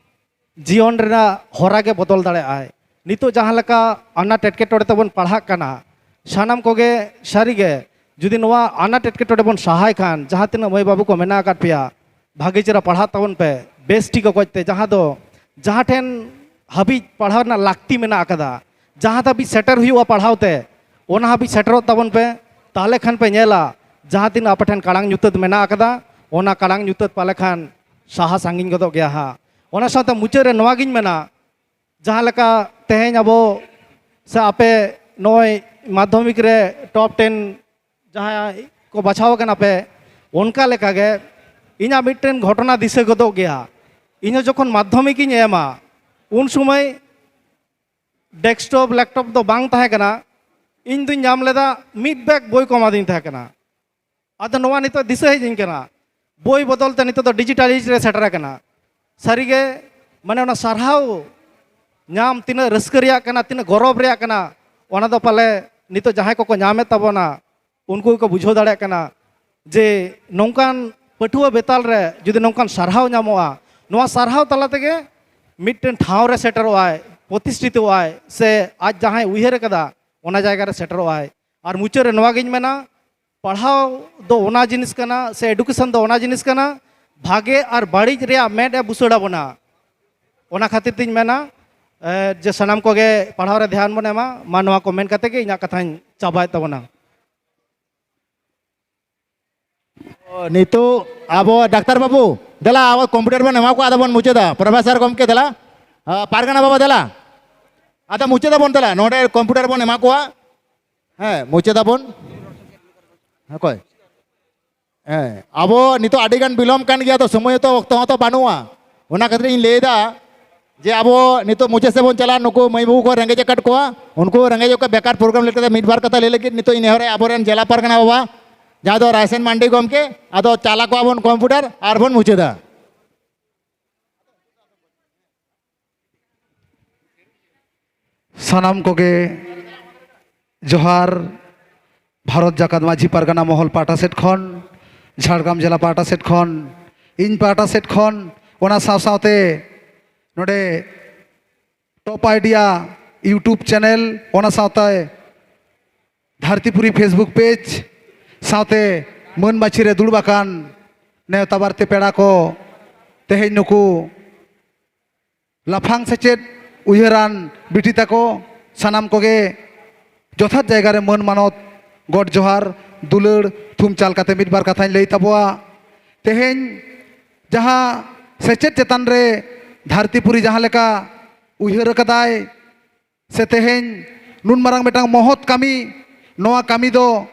ᱡᱤᱭᱚᱱ ᱨᱮᱱᱟᱜ ᱦᱚᱨᱟ ᱜᱮ ᱵᱚᱫᱚᱞ ᱫᱟᱲᱮᱭᱟᱜᱼᱟᱭ᱾ ᱱᱤᱛᱚᱜ ᱡᱟᱦᱟᱸ ᱞᱮᱠᱟ ᱟᱱᱟᱴ ᱮᱴᱠᱮᱴᱚᱬᱮ ᱛᱮᱵᱚᱱ ᱯᱟᱲᱦᱟᱜ ᱠᱟᱱᱟ, ᱥᱟᱱᱟᱢ ᱠᱚᱜᱮ ᱥᱟᱹᱨᱤᱜᱮ ᱡᱩᱫᱤ ᱱᱚᱣᱟ ᱟᱱᱟᱴ ᱮᱴᱠᱮᱴᱚᱬᱮ ᱵᱚᱱ ᱥᱟᱦᱟᱭ ᱠᱷᱟᱱ, ᱡᱟᱦᱟᱸ ᱛᱤᱱᱟᱹᱜ ᱢᱟᱹᱭ ᱵᱟᱹᱵᱩ ᱠᱚ ᱢᱮᱱᱟᱜ ᱟᱠᱟᱫ ᱯᱮᱭᱟ, ᱵᱷᱟᱹᱜᱤ ᱪᱮᱦᱨᱟ ᱯᱟᱲᱦᱟᱜ ᱛᱟᱵᱚᱱ ᱯᱮ, ᱵᱮᱥ ᱴᱷᱤᱠ ᱚᱠᱚᱡ ᱛᱮ, ᱡᱟᱦᱟᱸ ᱫᱚ ᱡᱟᱦᱟᱸ ᱴᱷᱮᱱ ᱦᱟᱹᱵᱤᱡ ᱯᱟᱲᱦᱟᱣ ᱨᱮᱱᱟᱜ ᱞᱟᱹᱠᱛᱤ ᱢᱮᱱᱟᱜ ᱟᱠᱟᱫᱟ, ᱡᱟᱦᱟᱸ ᱫᱷᱟᱹᱵᱤᱡ ᱥᱮᱴᱮᱨ ᱦᱩᱭᱩᱜᱼᱟ ᱯᱟᱲᱦᱟᱣ ᱛᱮ, ᱚᱱᱟ ᱦᱟᱹᱵᱤᱡ ᱥᱮᱴᱮᱨᱚᱜ ᱛᱟᱵᱚᱱ ᱯᱮ᱾ ᱛᱟᱦᱚᱞᱮ ᱠᱷᱟᱱ ᱯᱮ ᱧᱮᱞᱟ ᱡᱟᱦᱟᱸ ᱛᱤᱱᱟᱹᱜ ᱟᱯᱮ ᱴᱷᱮᱱ ᱠᱟᱲᱟᱝ ᱧᱩᱛᱟᱹᱛ ᱢᱮᱱᱟᱜ ᱟᱠᱟᱫᱟ, ᱚᱱᱟ ᱠᱟᱲᱟᱝ ᱧᱩᱛᱟᱹᱛ ᱯᱟᱞᱮ ᱠᱷᱟᱱ ᱥᱟᱦᱟ ᱥᱟᱺᱜᱤᱧ ᱜᱚᱫᱚᱜ ᱜᱮᱭᱟ ᱦᱟᱸᱜ᱾ ᱚᱱᱟ ᱥᱟᱶᱛᱮ ᱢᱩᱪᱟᱹᱫ ᱨᱮ ᱱᱚᱣᱟ ᱜᱤᱧ ᱢᱮᱱᱟ, ᱡᱟᱦᱟᱸ ᱞᱮᱠᱟ ᱛᱮᱦᱮᱧ ᱟᱵᱚ ᱥᱮ ᱟᱯᱮ ᱱᱚᱜᱼᱚᱭ ᱢᱟᱫᱽᱫᱷᱚᱢᱤᱠ ᱨᱮ ᱴᱚᱯ ᱴᱮᱱ ᱡᱟᱦᱟᱸᱭ ᱠᱚ ᱵᱟᱪᱷᱟᱣ ᱟᱠᱟᱱᱟ ᱯᱮ, ᱚᱱᱠᱟ ᱞᱮᱠᱟᱜᱮ ᱤᱧᱟᱹᱜ ᱢᱤᱫᱴᱮᱱ ᱜᱷᱚᱴᱚᱱᱟ ᱫᱤᱥᱟᱹ ᱜᱚᱫᱚᱜ ᱜᱮᱭᱟ᱾ ᱤᱧ ᱦᱚᱸ ᱡᱚᱠᱷᱚᱱ ᱢᱟᱫᱽᱫᱷᱚᱢᱤᱠ ᱤᱧ ᱮᱢᱟ, ᱩᱱ ᱥᱚᱢᱚᱭ ᱰᱮᱥᱠᱴᱚᱯ ᱞᱮᱯᱴᱚᱯ ᱫᱚ ᱵᱟᱝ ᱛᱟᱦᱮᱸ ᱠᱟᱱᱟ᱾ ᱤᱧ ᱫᱩᱧ ᱧᱟᱢ ᱞᱮᱫᱟ ᱢᱤᱫ ᱵᱮᱜᱽ ᱵᱳᱭ ᱠᱚ ᱮᱢᱟᱫᱤᱧ ᱛᱟᱦᱮᱸ ᱠᱟᱱᱟ᱾ ᱟᱫᱚ ᱱᱚᱣᱟ ᱱᱤᱛᱚᱜ ᱫᱤᱥᱟᱹ ᱦᱮᱡ ᱤᱧ ᱠᱟᱱᱟ, ᱵᱳᱭ ᱵᱚᱫᱚᱞ ᱛᱮ ᱱᱤᱛᱚᱜ ᱫᱚ ᱰᱤᱡᱤᱴᱟᱞ ᱮᱡᱽ ᱨᱮ ᱥᱮᱴᱮᱨ ᱟᱠᱟᱱᱟ᱾ ᱥᱟᱹᱨᱤᱜᱮ, ᱢᱟᱱᱮ ᱚᱱᱟ ᱥᱟᱨᱦᱟᱣ ᱧᱟᱢ ᱛᱤᱱᱟᱹᱜ ᱨᱟᱹᱥᱠᱟᱹ ᱨᱮᱭᱟᱜ ᱠᱟᱱᱟ, ᱛᱤᱱᱟᱹᱜ ᱜᱚᱨᱚᱵᱽ ᱨᱮᱭᱟᱜ ᱠᱟᱱᱟ, ᱚᱱᱟ ᱫᱚ ᱯᱟᱞᱮ ᱱᱤᱛᱚᱜ ᱡᱟᱦᱟᱸᱭ ᱠᱚᱠᱚ ᱧᱟᱢᱮᱫ ᱛᱟᱵᱚᱱᱟ, ᱩᱱᱠᱩ ᱜᱮᱠᱚ ᱵᱩᱡᱷᱟᱹᱣ ᱫᱟᱲᱮᱭᱟᱜ ᱠᱟᱱᱟ ᱡᱮ ᱱᱚᱝᱠᱟᱱ ᱯᱟᱹᱴᱷᱩᱣᱟᱹ ᱵᱮᱛᱟᱞ ᱨᱮ ᱡᱩᱫᱤ ᱱᱚᱝᱠᱟᱱ ᱥᱟᱨᱦᱟᱣ ᱧᱟᱢᱚᱜᱼᱟ, ᱱᱚᱣᱟ ᱥᱟᱨᱦᱟᱣ ᱛᱟᱞᱟ ᱛᱮᱜᱮ ᱢᱤᱫᱴᱮᱱ ᱴᱷᱟᱶ ᱨᱮ ᱥᱮᱴᱮᱨᱚᱜᱼᱟᱭ, ᱯᱨᱚᱛᱤᱥᱴᱷᱤᱛᱚᱜᱼᱟᱭ, ᱥᱮ ᱟᱡ ᱡᱟᱦᱟᱸᱭ ᱩᱭᱦᱟᱹᱨ ᱟᱠᱟᱫᱟ ᱚᱱᱟ ᱡᱟᱭᱜᱟ ᱨᱮ ᱥᱮᱴᱮᱨᱚᱜᱼᱟᱭ᱾ ᱟᱨ ᱢᱩᱪᱟᱹᱫ ᱨᱮ ᱱᱚᱣᱟ ᱜᱤᱧ ᱢᱮᱱᱟ, ᱯᱟᱲᱦᱟᱣ ᱫᱚ ᱚᱱᱟ ᱡᱤᱱᱤᱥ ᱠᱟᱱᱟ, ᱥᱮ ᱮᱰᱩᱠᱮᱥᱚᱱ ᱫᱚ ᱚᱱᱟ ᱡᱤᱱᱤᱥ ᱠᱟᱱᱟ, ᱵᱷᱟᱜᱮ ᱟᱨ ᱵᱟᱹᱲᱤᱡ ᱨᱮᱭᱟᱜ ᱢᱮᱫ ᱮ ᱵᱩᱥᱟᱹᱲ ᱟᱵᱚᱱᱟ᱾ ᱚᱱᱟ ᱠᱷᱟᱹᱛᱤᱨ ᱛᱤᱧ ᱢᱮᱱᱟ, ᱮ, ᱡᱮ ᱥᱟᱱᱟᱢ ᱠᱚᱜᱮ ᱯᱟᱲᱦᱟᱣ ᱨᱮ ᱫᱷᱮᱭᱟᱱ ᱵᱚᱱ ᱮᱢᱟ᱾ ᱢᱟ, ᱱᱚᱣᱟ ᱠᱚ ᱢᱮᱱ ᱠᱟᱛᱮ ᱜᱮ ᱤᱧᱟᱹᱜ ᱠᱟᱛᱷᱟᱧ ᱪᱟᱵᱟᱭᱮᱫ ᱛᱟᱵᱚᱱᱟ᱾ ᱱᱤᱛᱚᱜ ᱟᱵᱚ ᱰᱟᱠᱛᱟᱨ ᱵᱟᱹᱵᱩ, ᱫᱮᱞᱟ, ᱟᱵᱚ ᱠᱚᱢᱯᱤᱭᱩᱴᱟᱨ ᱵᱚᱱ ᱮᱢᱟ ᱠᱚᱣᱟ, ᱟᱫᱚ ᱵᱚᱱ ᱢᱩᱪᱟᱹᱫᱟ᱾ ᱯᱨᱚᱯᱷᱮᱥᱚᱨ ᱜᱚᱢᱠᱮ, ᱫᱮᱞᱟ᱾ ᱟ, ᱯᱟᱨᱜᱟᱱᱟ ᱵᱟᱵᱟ, ᱫᱮᱞᱟ᱾ ᱟᱫᱚ ᱢᱩᱪᱟᱹᱫᱟᱵᱚᱱ, ᱫᱮᱞᱟ, ᱱᱚᱰᱮ ᱠᱚᱢᱯᱤᱭᱩᱴᱟᱨ ᱵᱚᱱ ᱮᱢᱟ ᱠᱚᱣᱟ᱾ ᱦᱮᱸ, ᱢᱩᱪᱟᱹᱫᱟᱵᱚᱱ᱾ ᱚᱠᱚᱭ? ᱦᱮᱸ, ᱟᱵᱚ ᱱᱤᱛᱚᱜ ᱟᱹᱰᱤ ᱜᱟᱱ ᱵᱤᱞᱚᱢ ᱠᱟᱱ ᱜᱮᱭᱟ, ᱛᱚ ᱥᱚᱢᱚᱭ ᱦᱚᱸᱛᱚ, ᱚᱠᱛᱚ ᱦᱚᱸᱛᱚ ᱵᱟᱹᱱᱩᱜᱼᱟ᱾ ᱚᱱᱟ ᱠᱷᱟᱹᱛᱤᱨ ᱤᱧ ᱞᱟᱹᱭᱫᱟ ᱡᱮ ᱟᱵᱚ ᱱᱤᱛᱚᱜ ᱢᱩᱪᱟᱹᱫ ᱥᱮᱫ ᱵᱚᱱ ᱪᱟᱞᱟᱜᱼᱟ᱾ ᱱᱩᱠᱩ ᱢᱟᱹᱭ ᱵᱟᱹᱵᱩ ᱠᱚ ᱨᱮᱸᱜᱮᱡ ᱟᱠᱟᱫ ᱠᱚᱣᱟ, ᱩᱱᱠᱩ ᱨᱮᱸᱜᱮᱡ ᱠᱚ ᱵᱮᱠᱟᱨ ᱯᱨᱳᱜᱨᱟᱢ ᱞᱮᱠᱟᱛᱮ ᱢᱤᱫ ᱵᱟᱨ ᱠᱟᱛᱷᱟ ᱞᱟᱹᱭ ᱞᱟᱹᱜᱤᱫ ᱱᱤᱛᱚᱜ ᱤᱧ ᱱᱮᱦᱚᱨᱟ ᱟᱵᱚᱨᱮᱱ ᱡᱮᱞᱟ ᱯᱟᱨᱜᱟᱱᱟ ᱵᱟᱵᱟ, ᱡᱟᱦᱟᱸ ᱫᱚ ᱨᱟᱭᱥᱮᱱ ᱢᱟᱱᱰᱤ ᱜᱚᱢᱠᱮ᱾ ᱟᱫᱚ ᱪᱟᱞᱟ ᱠᱚᱣᱟ ᱵᱚᱱ ᱠᱚᱢᱯᱤᱭᱩᱴᱟᱨ ᱟᱨ ᱵᱚᱱ ᱢᱩᱪᱟᱹᱫᱟ᱾ ᱥᱟᱱᱟᱢ ᱠᱚᱜᱮ ᱡᱚᱦᱟᱨ᱾ ᱵᱷᱟᱨᱚᱛ ᱡᱟᱠᱟᱛ ᱢᱟᱹᱡᱷᱤ ᱯᱟᱨᱜᱟᱱᱟ ᱢᱚᱦᱚᱞ ᱯᱟᱦᱴᱟ ᱥᱮᱫ ᱠᱷᱚᱱ, ᱡᱷᱟᱲᱜᱨᱟᱢ ᱡᱮᱞᱟ ᱯᱟᱦᱴᱟ ᱥᱮᱫ ᱠᱷᱚᱱ, ᱤᱧ ᱯᱟᱦᱴᱟ ᱥᱮᱫ ᱠᱷᱚᱱ, ᱚᱱᱟ ᱥᱟᱶ ᱥᱟᱶᱛᱮ ᱱᱚᱰᱮ ᱴᱚᱯ ᱟᱭᱰᱤᱭᱟ YouTube ᱪᱮᱱᱮᱞ, ᱚᱱᱟ ᱥᱟᱶᱛᱮ ᱫᱷᱟᱹᱨᱛᱤᱯᱩᱨᱤ Facebook ᱯᱮᱡᱽ ᱥᱟᱶᱛᱮ ᱢᱟᱹᱱ ᱢᱟᱹᱪᱷᱤ ᱨᱮ ᱫᱩᱲᱩᱵ ᱟᱠᱟᱱ ᱱᱮᱣᱛᱟ ᱵᱟᱨᱛᱮ ᱯᱮᱲᱟ ᱠᱚ, ᱛᱮᱦᱮᱧ ᱱᱩᱠᱩ ᱞᱟᱯᱷᱟᱝ ᱥᱮᱪᱮᱫ ᱩᱭᱦᱟᱹᱨᱟᱱ ᱵᱤᱴᱤ ᱛᱟᱠᱚ, ᱥᱟᱱᱟᱢ ᱠᱚᱜᱮ ᱡᱚᱛᱷᱟᱛ ᱡᱟᱭᱜᱟ ᱨᱮ ᱢᱟᱹᱱ ᱢᱟᱱᱚᱛ, ᱜᱚᱰ ᱡᱚᱦᱟᱨ, ᱫᱩᱞᱟᱹᱲ ᱛᱷᱩᱢ ᱪᱟᱞ ᱠᱟᱛᱮ ᱢᱤᱫ ᱵᱟᱨ ᱠᱟᱛᱷᱟᱧ ᱞᱟᱹᱭ ᱛᱟᱵᱚᱣᱟ᱾ ᱛᱮᱦᱮᱧ ᱡᱟᱦᱟᱸ ᱥᱮᱪᱮᱫ ᱪᱮᱛᱟᱱ ᱨᱮ ᱫᱷᱟᱹᱨᱛᱤᱯᱩᱨᱤ ᱡᱟᱦᱟᱸ ᱞᱮᱠᱟ ᱩᱭᱦᱟᱹᱨ ᱟᱠᱟᱫᱟᱭ, ᱥᱮ ᱛᱮᱦᱮᱧ ᱱᱩᱱ ᱢᱟᱨᱟᱝ ᱢᱤᱫᱴᱟᱝ ᱢᱚᱦᱚᱛ ᱠᱟᱹᱢᱤ, ᱱᱚᱣᱟ ᱠᱟᱹᱢᱤ ᱫᱚ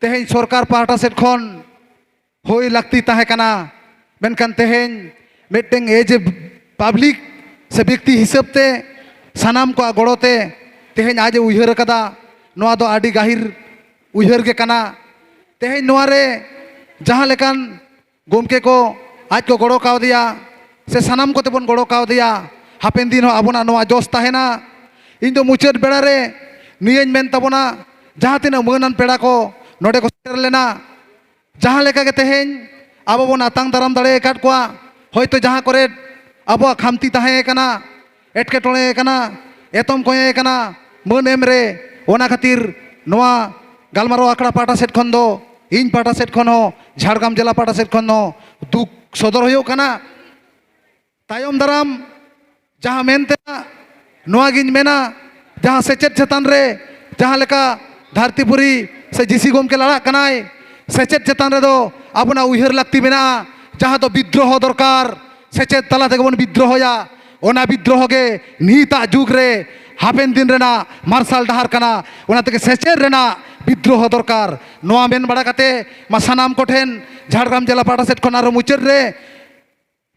ᱛᱮᱦᱮᱧ ᱥᱚᱨᱠᱟᱨ ᱯᱟᱦᱴᱟ ᱥᱮᱫ ᱠᱷᱚᱱ ᱦᱩᱭ ᱞᱟᱹᱠᱛᱤ ᱛᱟᱦᱮᱸ ᱠᱟᱱᱟ᱾ ᱢᱮᱱᱠᱷᱟᱱ ᱛᱮᱦᱮᱧ ᱢᱤᱫᱴᱮᱱ as a public ᱥᱮ ᱵᱮᱠᱛᱤ ᱦᱤᱥᱟᱹᱵ ᱛᱮ ᱥᱟᱱᱟᱢ ᱠᱚᱣᱟᱜ ᱜᱚᱲᱚ ᱛᱮ ᱛᱮᱦᱮᱧ ᱟᱡ ᱮ ᱩᱭᱦᱟᱹᱨ ᱟᱠᱟᱫᱟ᱾ ᱱᱚᱣᱟ ᱫᱚ ᱟᱹᱰᱤ ᱜᱟᱹᱦᱤᱨ ᱩᱭᱦᱟᱹᱨ ᱜᱮ ᱠᱟᱱᱟ᱾ ᱛᱮᱦᱮᱧ ᱱᱚᱣᱟ ᱨᱮ ᱡᱟᱦᱟᱸ ᱞᱮᱠᱟᱱ ᱜᱚᱢᱠᱮ ᱠᱚ ᱟᱡ ᱠᱚ ᱜᱚᱲᱚ ᱠᱟᱣᱫᱮᱭᱟ, ᱥᱮ ᱥᱟᱱᱟᱢ ᱠᱚᱛᱮ ᱵᱚᱱ ᱜᱚᱲᱚ ᱠᱟᱣᱫᱮᱭᱟ, ᱦᱟᱯᱮᱱ ᱫᱤᱱ ᱦᱚᱸ ᱟᱵᱚᱱᱟᱜ ᱱᱚᱣᱟ ᱡᱚᱥ ᱛᱟᱦᱮᱱᱟ᱾ ᱤᱧ ᱫᱚ ᱢᱩᱪᱟᱹᱫ ᱵᱮᱲᱟ ᱨᱮ ᱱᱤᱭᱟᱹᱧ ᱢᱮᱱ ᱛᱟᱵᱚᱱᱟ, ᱡᱟᱦᱟᱸ ᱛᱤᱱᱟᱹᱜ ᱢᱟᱹᱱᱟᱱ ᱯᱮᱲᱟ ᱠᱚ ᱱᱚᱰᱮ ᱠᱚ ᱥᱮᱴᱮᱨ ᱞᱮᱱᱟ, ᱡᱟᱦᱟᱸ ᱞᱮᱠᱟ ᱜᱮ ᱛᱮᱦᱮᱧ ᱟᱵᱚ ᱵᱚᱱ ᱟᱛᱟᱝ ᱫᱟᱨᱟᱢ ᱫᱟᱲᱮ ᱟᱠᱟᱫ ᱠᱚᱣᱟ, ᱦᱚᱭᱛᱳ ᱡᱟᱦᱟᱸ ᱠᱚᱨᱮ ᱟᱵᱚᱣᱟᱜ ᱠᱷᱟᱢᱛᱤ ᱛᱟᱦᱮᱸ ᱠᱟᱱᱟ, ᱮᱴᱠᱮᱴᱚᱬᱮ ᱠᱟᱱᱟ, ᱮᱛᱚᱢ ᱠᱚᱸᱭᱮ ᱠᱟᱱᱟ ᱢᱟᱹᱱ ᱮᱢ ᱨᱮ, ᱚᱱᱟ ᱠᱷᱟᱹᱛᱤᱨ ᱱᱚᱣᱟ ᱜᱟᱞᱢᱟᱨᱟᱣ ᱟᱠᱷᱲᱟ ᱯᱟᱦᱴᱟ ᱥᱮᱫ ᱠᱷᱚᱱ ᱫᱚ ᱤᱧ ᱯᱟᱦᱴᱟ ᱥᱮᱫ ᱠᱷᱚᱱ ᱦᱚᱸ, ᱡᱷᱟᱲᱜᱨᱟᱢ ᱡᱮᱞᱟ ᱯᱟᱦᱴᱟ ᱥᱮᱫ ᱠᱷᱚᱱ ᱦᱚᱸ ᱫᱩᱠ ᱥᱚᱫᱚᱨ ᱦᱩᱭᱩᱜ ᱠᱟᱱᱟ᱾ ᱛᱟᱭᱚᱢ ᱫᱟᱨᱟᱢ ᱡᱟᱦᱟᱸ ᱢᱮᱱ ᱛᱮᱱᱟᱜ, ᱱᱚᱣᱟ ᱜᱤᱧ ᱢᱮᱱᱟ, ᱡᱟᱦᱟᱸ ᱥᱮᱪᱮᱫ ᱪᱮᱛᱟᱱ ᱨᱮ ᱡᱟᱦᱟᱸ ᱞᱮᱠᱟ ᱫᱷᱟᱹᱨᱛᱤᱯᱩᱨᱤ ᱥᱮ ᱡᱤᱥᱤ ᱜᱚᱢᱠᱮ ᱞᱟᱲᱟᱜ ᱠᱟᱱᱟᱭ, ᱥᱮᱪᱮᱫ ᱪᱮᱛᱟᱱ ᱨᱮᱫᱚ ᱟᱵᱚᱱᱟᱜ ᱩᱭᱦᱟᱹᱨ ᱞᱟᱹᱠᱛᱤ ᱢᱮᱱᱟᱜᱼᱟ᱾ ᱡᱟᱦᱟᱸ ᱫᱚ ᱵᱤᱫᱽᱫᱨᱚᱦᱚ ᱫᱚᱨᱠᱟᱨ, ᱥᱮᱪᱮᱫ ᱛᱟᱞᱟ ᱛᱮᱜᱮ ᱵᱚᱱ ᱵᱤᱫᱽᱫᱨᱚᱦᱚᱭᱟ᱾ ᱚᱱᱟ ᱵᱤᱫᱽᱫᱨᱚᱦᱚ ᱜᱮ ᱱᱤᱛᱟᱜ ᱡᱩᱜᱽ ᱨᱮ ᱦᱟᱯᱮᱱ ᱫᱤᱱ ᱨᱮᱱᱟᱜ ᱢᱟᱨᱥᱟᱞ ᱰᱟᱦᱟᱨ ᱠᱟᱱᱟ᱾ ᱚᱱᱟ ᱛᱮᱜᱮ ᱥᱮᱪᱮᱫ ᱨᱮᱱᱟᱜ ᱵᱤᱫᱽᱫᱨᱚᱦᱚ ᱫᱚᱨᱠᱟᱨ᱾ ᱱᱚᱣᱟ ᱢᱮᱱ ᱵᱟᱲᱟ ᱠᱟᱛᱮ ᱢᱟ ᱥᱟᱱᱟᱢ ᱠᱚᱴᱷᱮᱱ ᱡᱷᱟᱲᱜᱨᱟᱢ ᱡᱮᱞᱟ ᱯᱟᱦᱴᱟ ᱥᱮᱫ ᱠᱷᱚᱱ ᱟᱨᱚ ᱢᱩᱪᱟᱹᱫ ᱨᱮ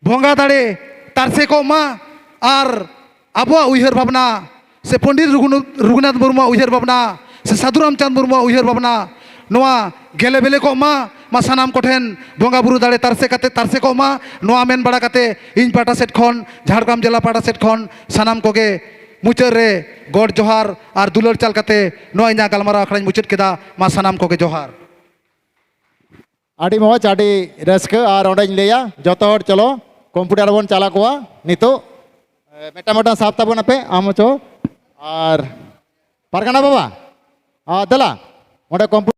ᱵᱚᱸᱜᱟ ᱫᱟᱲᱮ ᱛᱟᱨᱥᱮ ᱠᱚᱜ ᱢᱟ ᱟᱨ ᱟᱵᱚᱣᱟᱜ ᱩᱭᱦᱟᱹᱨ ᱵᱷᱟᱵᱽᱱᱟ ᱥᱮ ᱯᱚᱱᱰᱤᱛ ᱨᱚᱜᱷᱩᱱᱟᱛᱷ, ᱨᱚᱜᱷᱩᱱᱟᱛᱷ ᱢᱩᱨᱢᱩᱣᱟᱜ ᱩᱭᱦᱟᱹᱨ ᱵᱷᱟᱵᱽᱱᱟ ᱥᱮ ᱥᱟᱹᱫᱷᱩ ᱨᱟᱢᱪᱟᱸᱫᱽ ᱢᱩᱨᱢᱩᱣᱟᱜ ᱩᱭᱦᱟᱹᱨ ᱵᱷᱟᱵᱽᱱᱟ ᱱᱚᱣᱟ ᱜᱮᱞᱮ ᱵᱮᱞᱮ ᱠᱚᱜ ᱢᱟ, ᱢᱟ ᱥᱟᱱᱟᱢ ᱠᱚᱴᱷᱮᱱ ᱵᱚᱸᱜᱟ ᱵᱩᱨᱩ ᱫᱟᱲᱮ ᱛᱟᱨᱥᱮ ᱠᱟᱛᱮ, ᱛᱟᱨᱥᱮ ᱠᱚᱜ ᱢᱟ᱾ ᱱᱚᱣᱟ ᱢᱮᱱ ᱵᱟᱲᱟ ᱠᱟᱛᱮ ᱤᱧ ᱯᱟᱦᱴᱟ ᱥᱮᱫ ᱠᱷᱚᱱ, ᱡᱷᱟᱲᱜᱨᱟᱢ ᱡᱮᱞᱟ ᱯᱟᱦᱴᱟ ᱥᱮᱫ ᱠᱷᱚᱱ ᱥᱟᱱᱟᱢ ᱠᱚᱜᱮ ᱢᱩᱪᱟᱹᱫ ᱨᱮ ᱜᱚᱰ ᱡᱚᱦᱟᱨ ᱟᱨ ᱫᱩᱞᱟᱹᱲ ᱪᱟᱞ ᱠᱟᱛᱮ ᱱᱚᱣᱟ ᱤᱧᱟᱹᱜ ᱜᱟᱞᱢᱟᱨᱟᱣ ᱟᱠᱷᱲᱟᱧ ᱢᱩᱪᱟᱹᱫ ᱠᱮᱫᱟ᱾ ᱢᱟ ᱥᱟᱱᱟᱢ ᱠᱚᱜᱮ ᱡᱚᱦᱟᱨ᱾ ᱟᱹᱰᱤ ᱢᱚᱡᱽ, ᱟᱹᱰᱤ ᱨᱟᱹᱥᱠᱟᱹ᱾ ᱟᱨ ᱚᱸᱰᱮᱧ ᱞᱟᱹᱭᱟ, ᱡᱚᱛᱚ ᱦᱚᱲ ᱪᱚᱞᱚ ᱠᱚᱢᱯᱤᱭᱩᱴᱟᱨ ᱵᱚᱱ ᱪᱟᱞᱟᱣ ᱠᱚᱣᱟ ᱱᱤᱛᱚᱜ᱾ ᱮ, ᱢᱤᱫᱴᱟᱝ ᱢᱤᱫᱴᱟᱝ ᱥᱟᱵ ᱛᱟᱵᱚᱱ ᱟᱯᱮ, ᱟᱢ ᱦᱚᱪᱚ᱾ ᱟᱨ ᱯᱟᱨᱜᱟᱱᱟ ᱵᱟᱵᱟ, ᱟ, ᱫᱮᱞᱟ, ᱚᱸᱰᱮ ᱠᱚᱢᱯᱤᱭᱩᱴᱟᱨ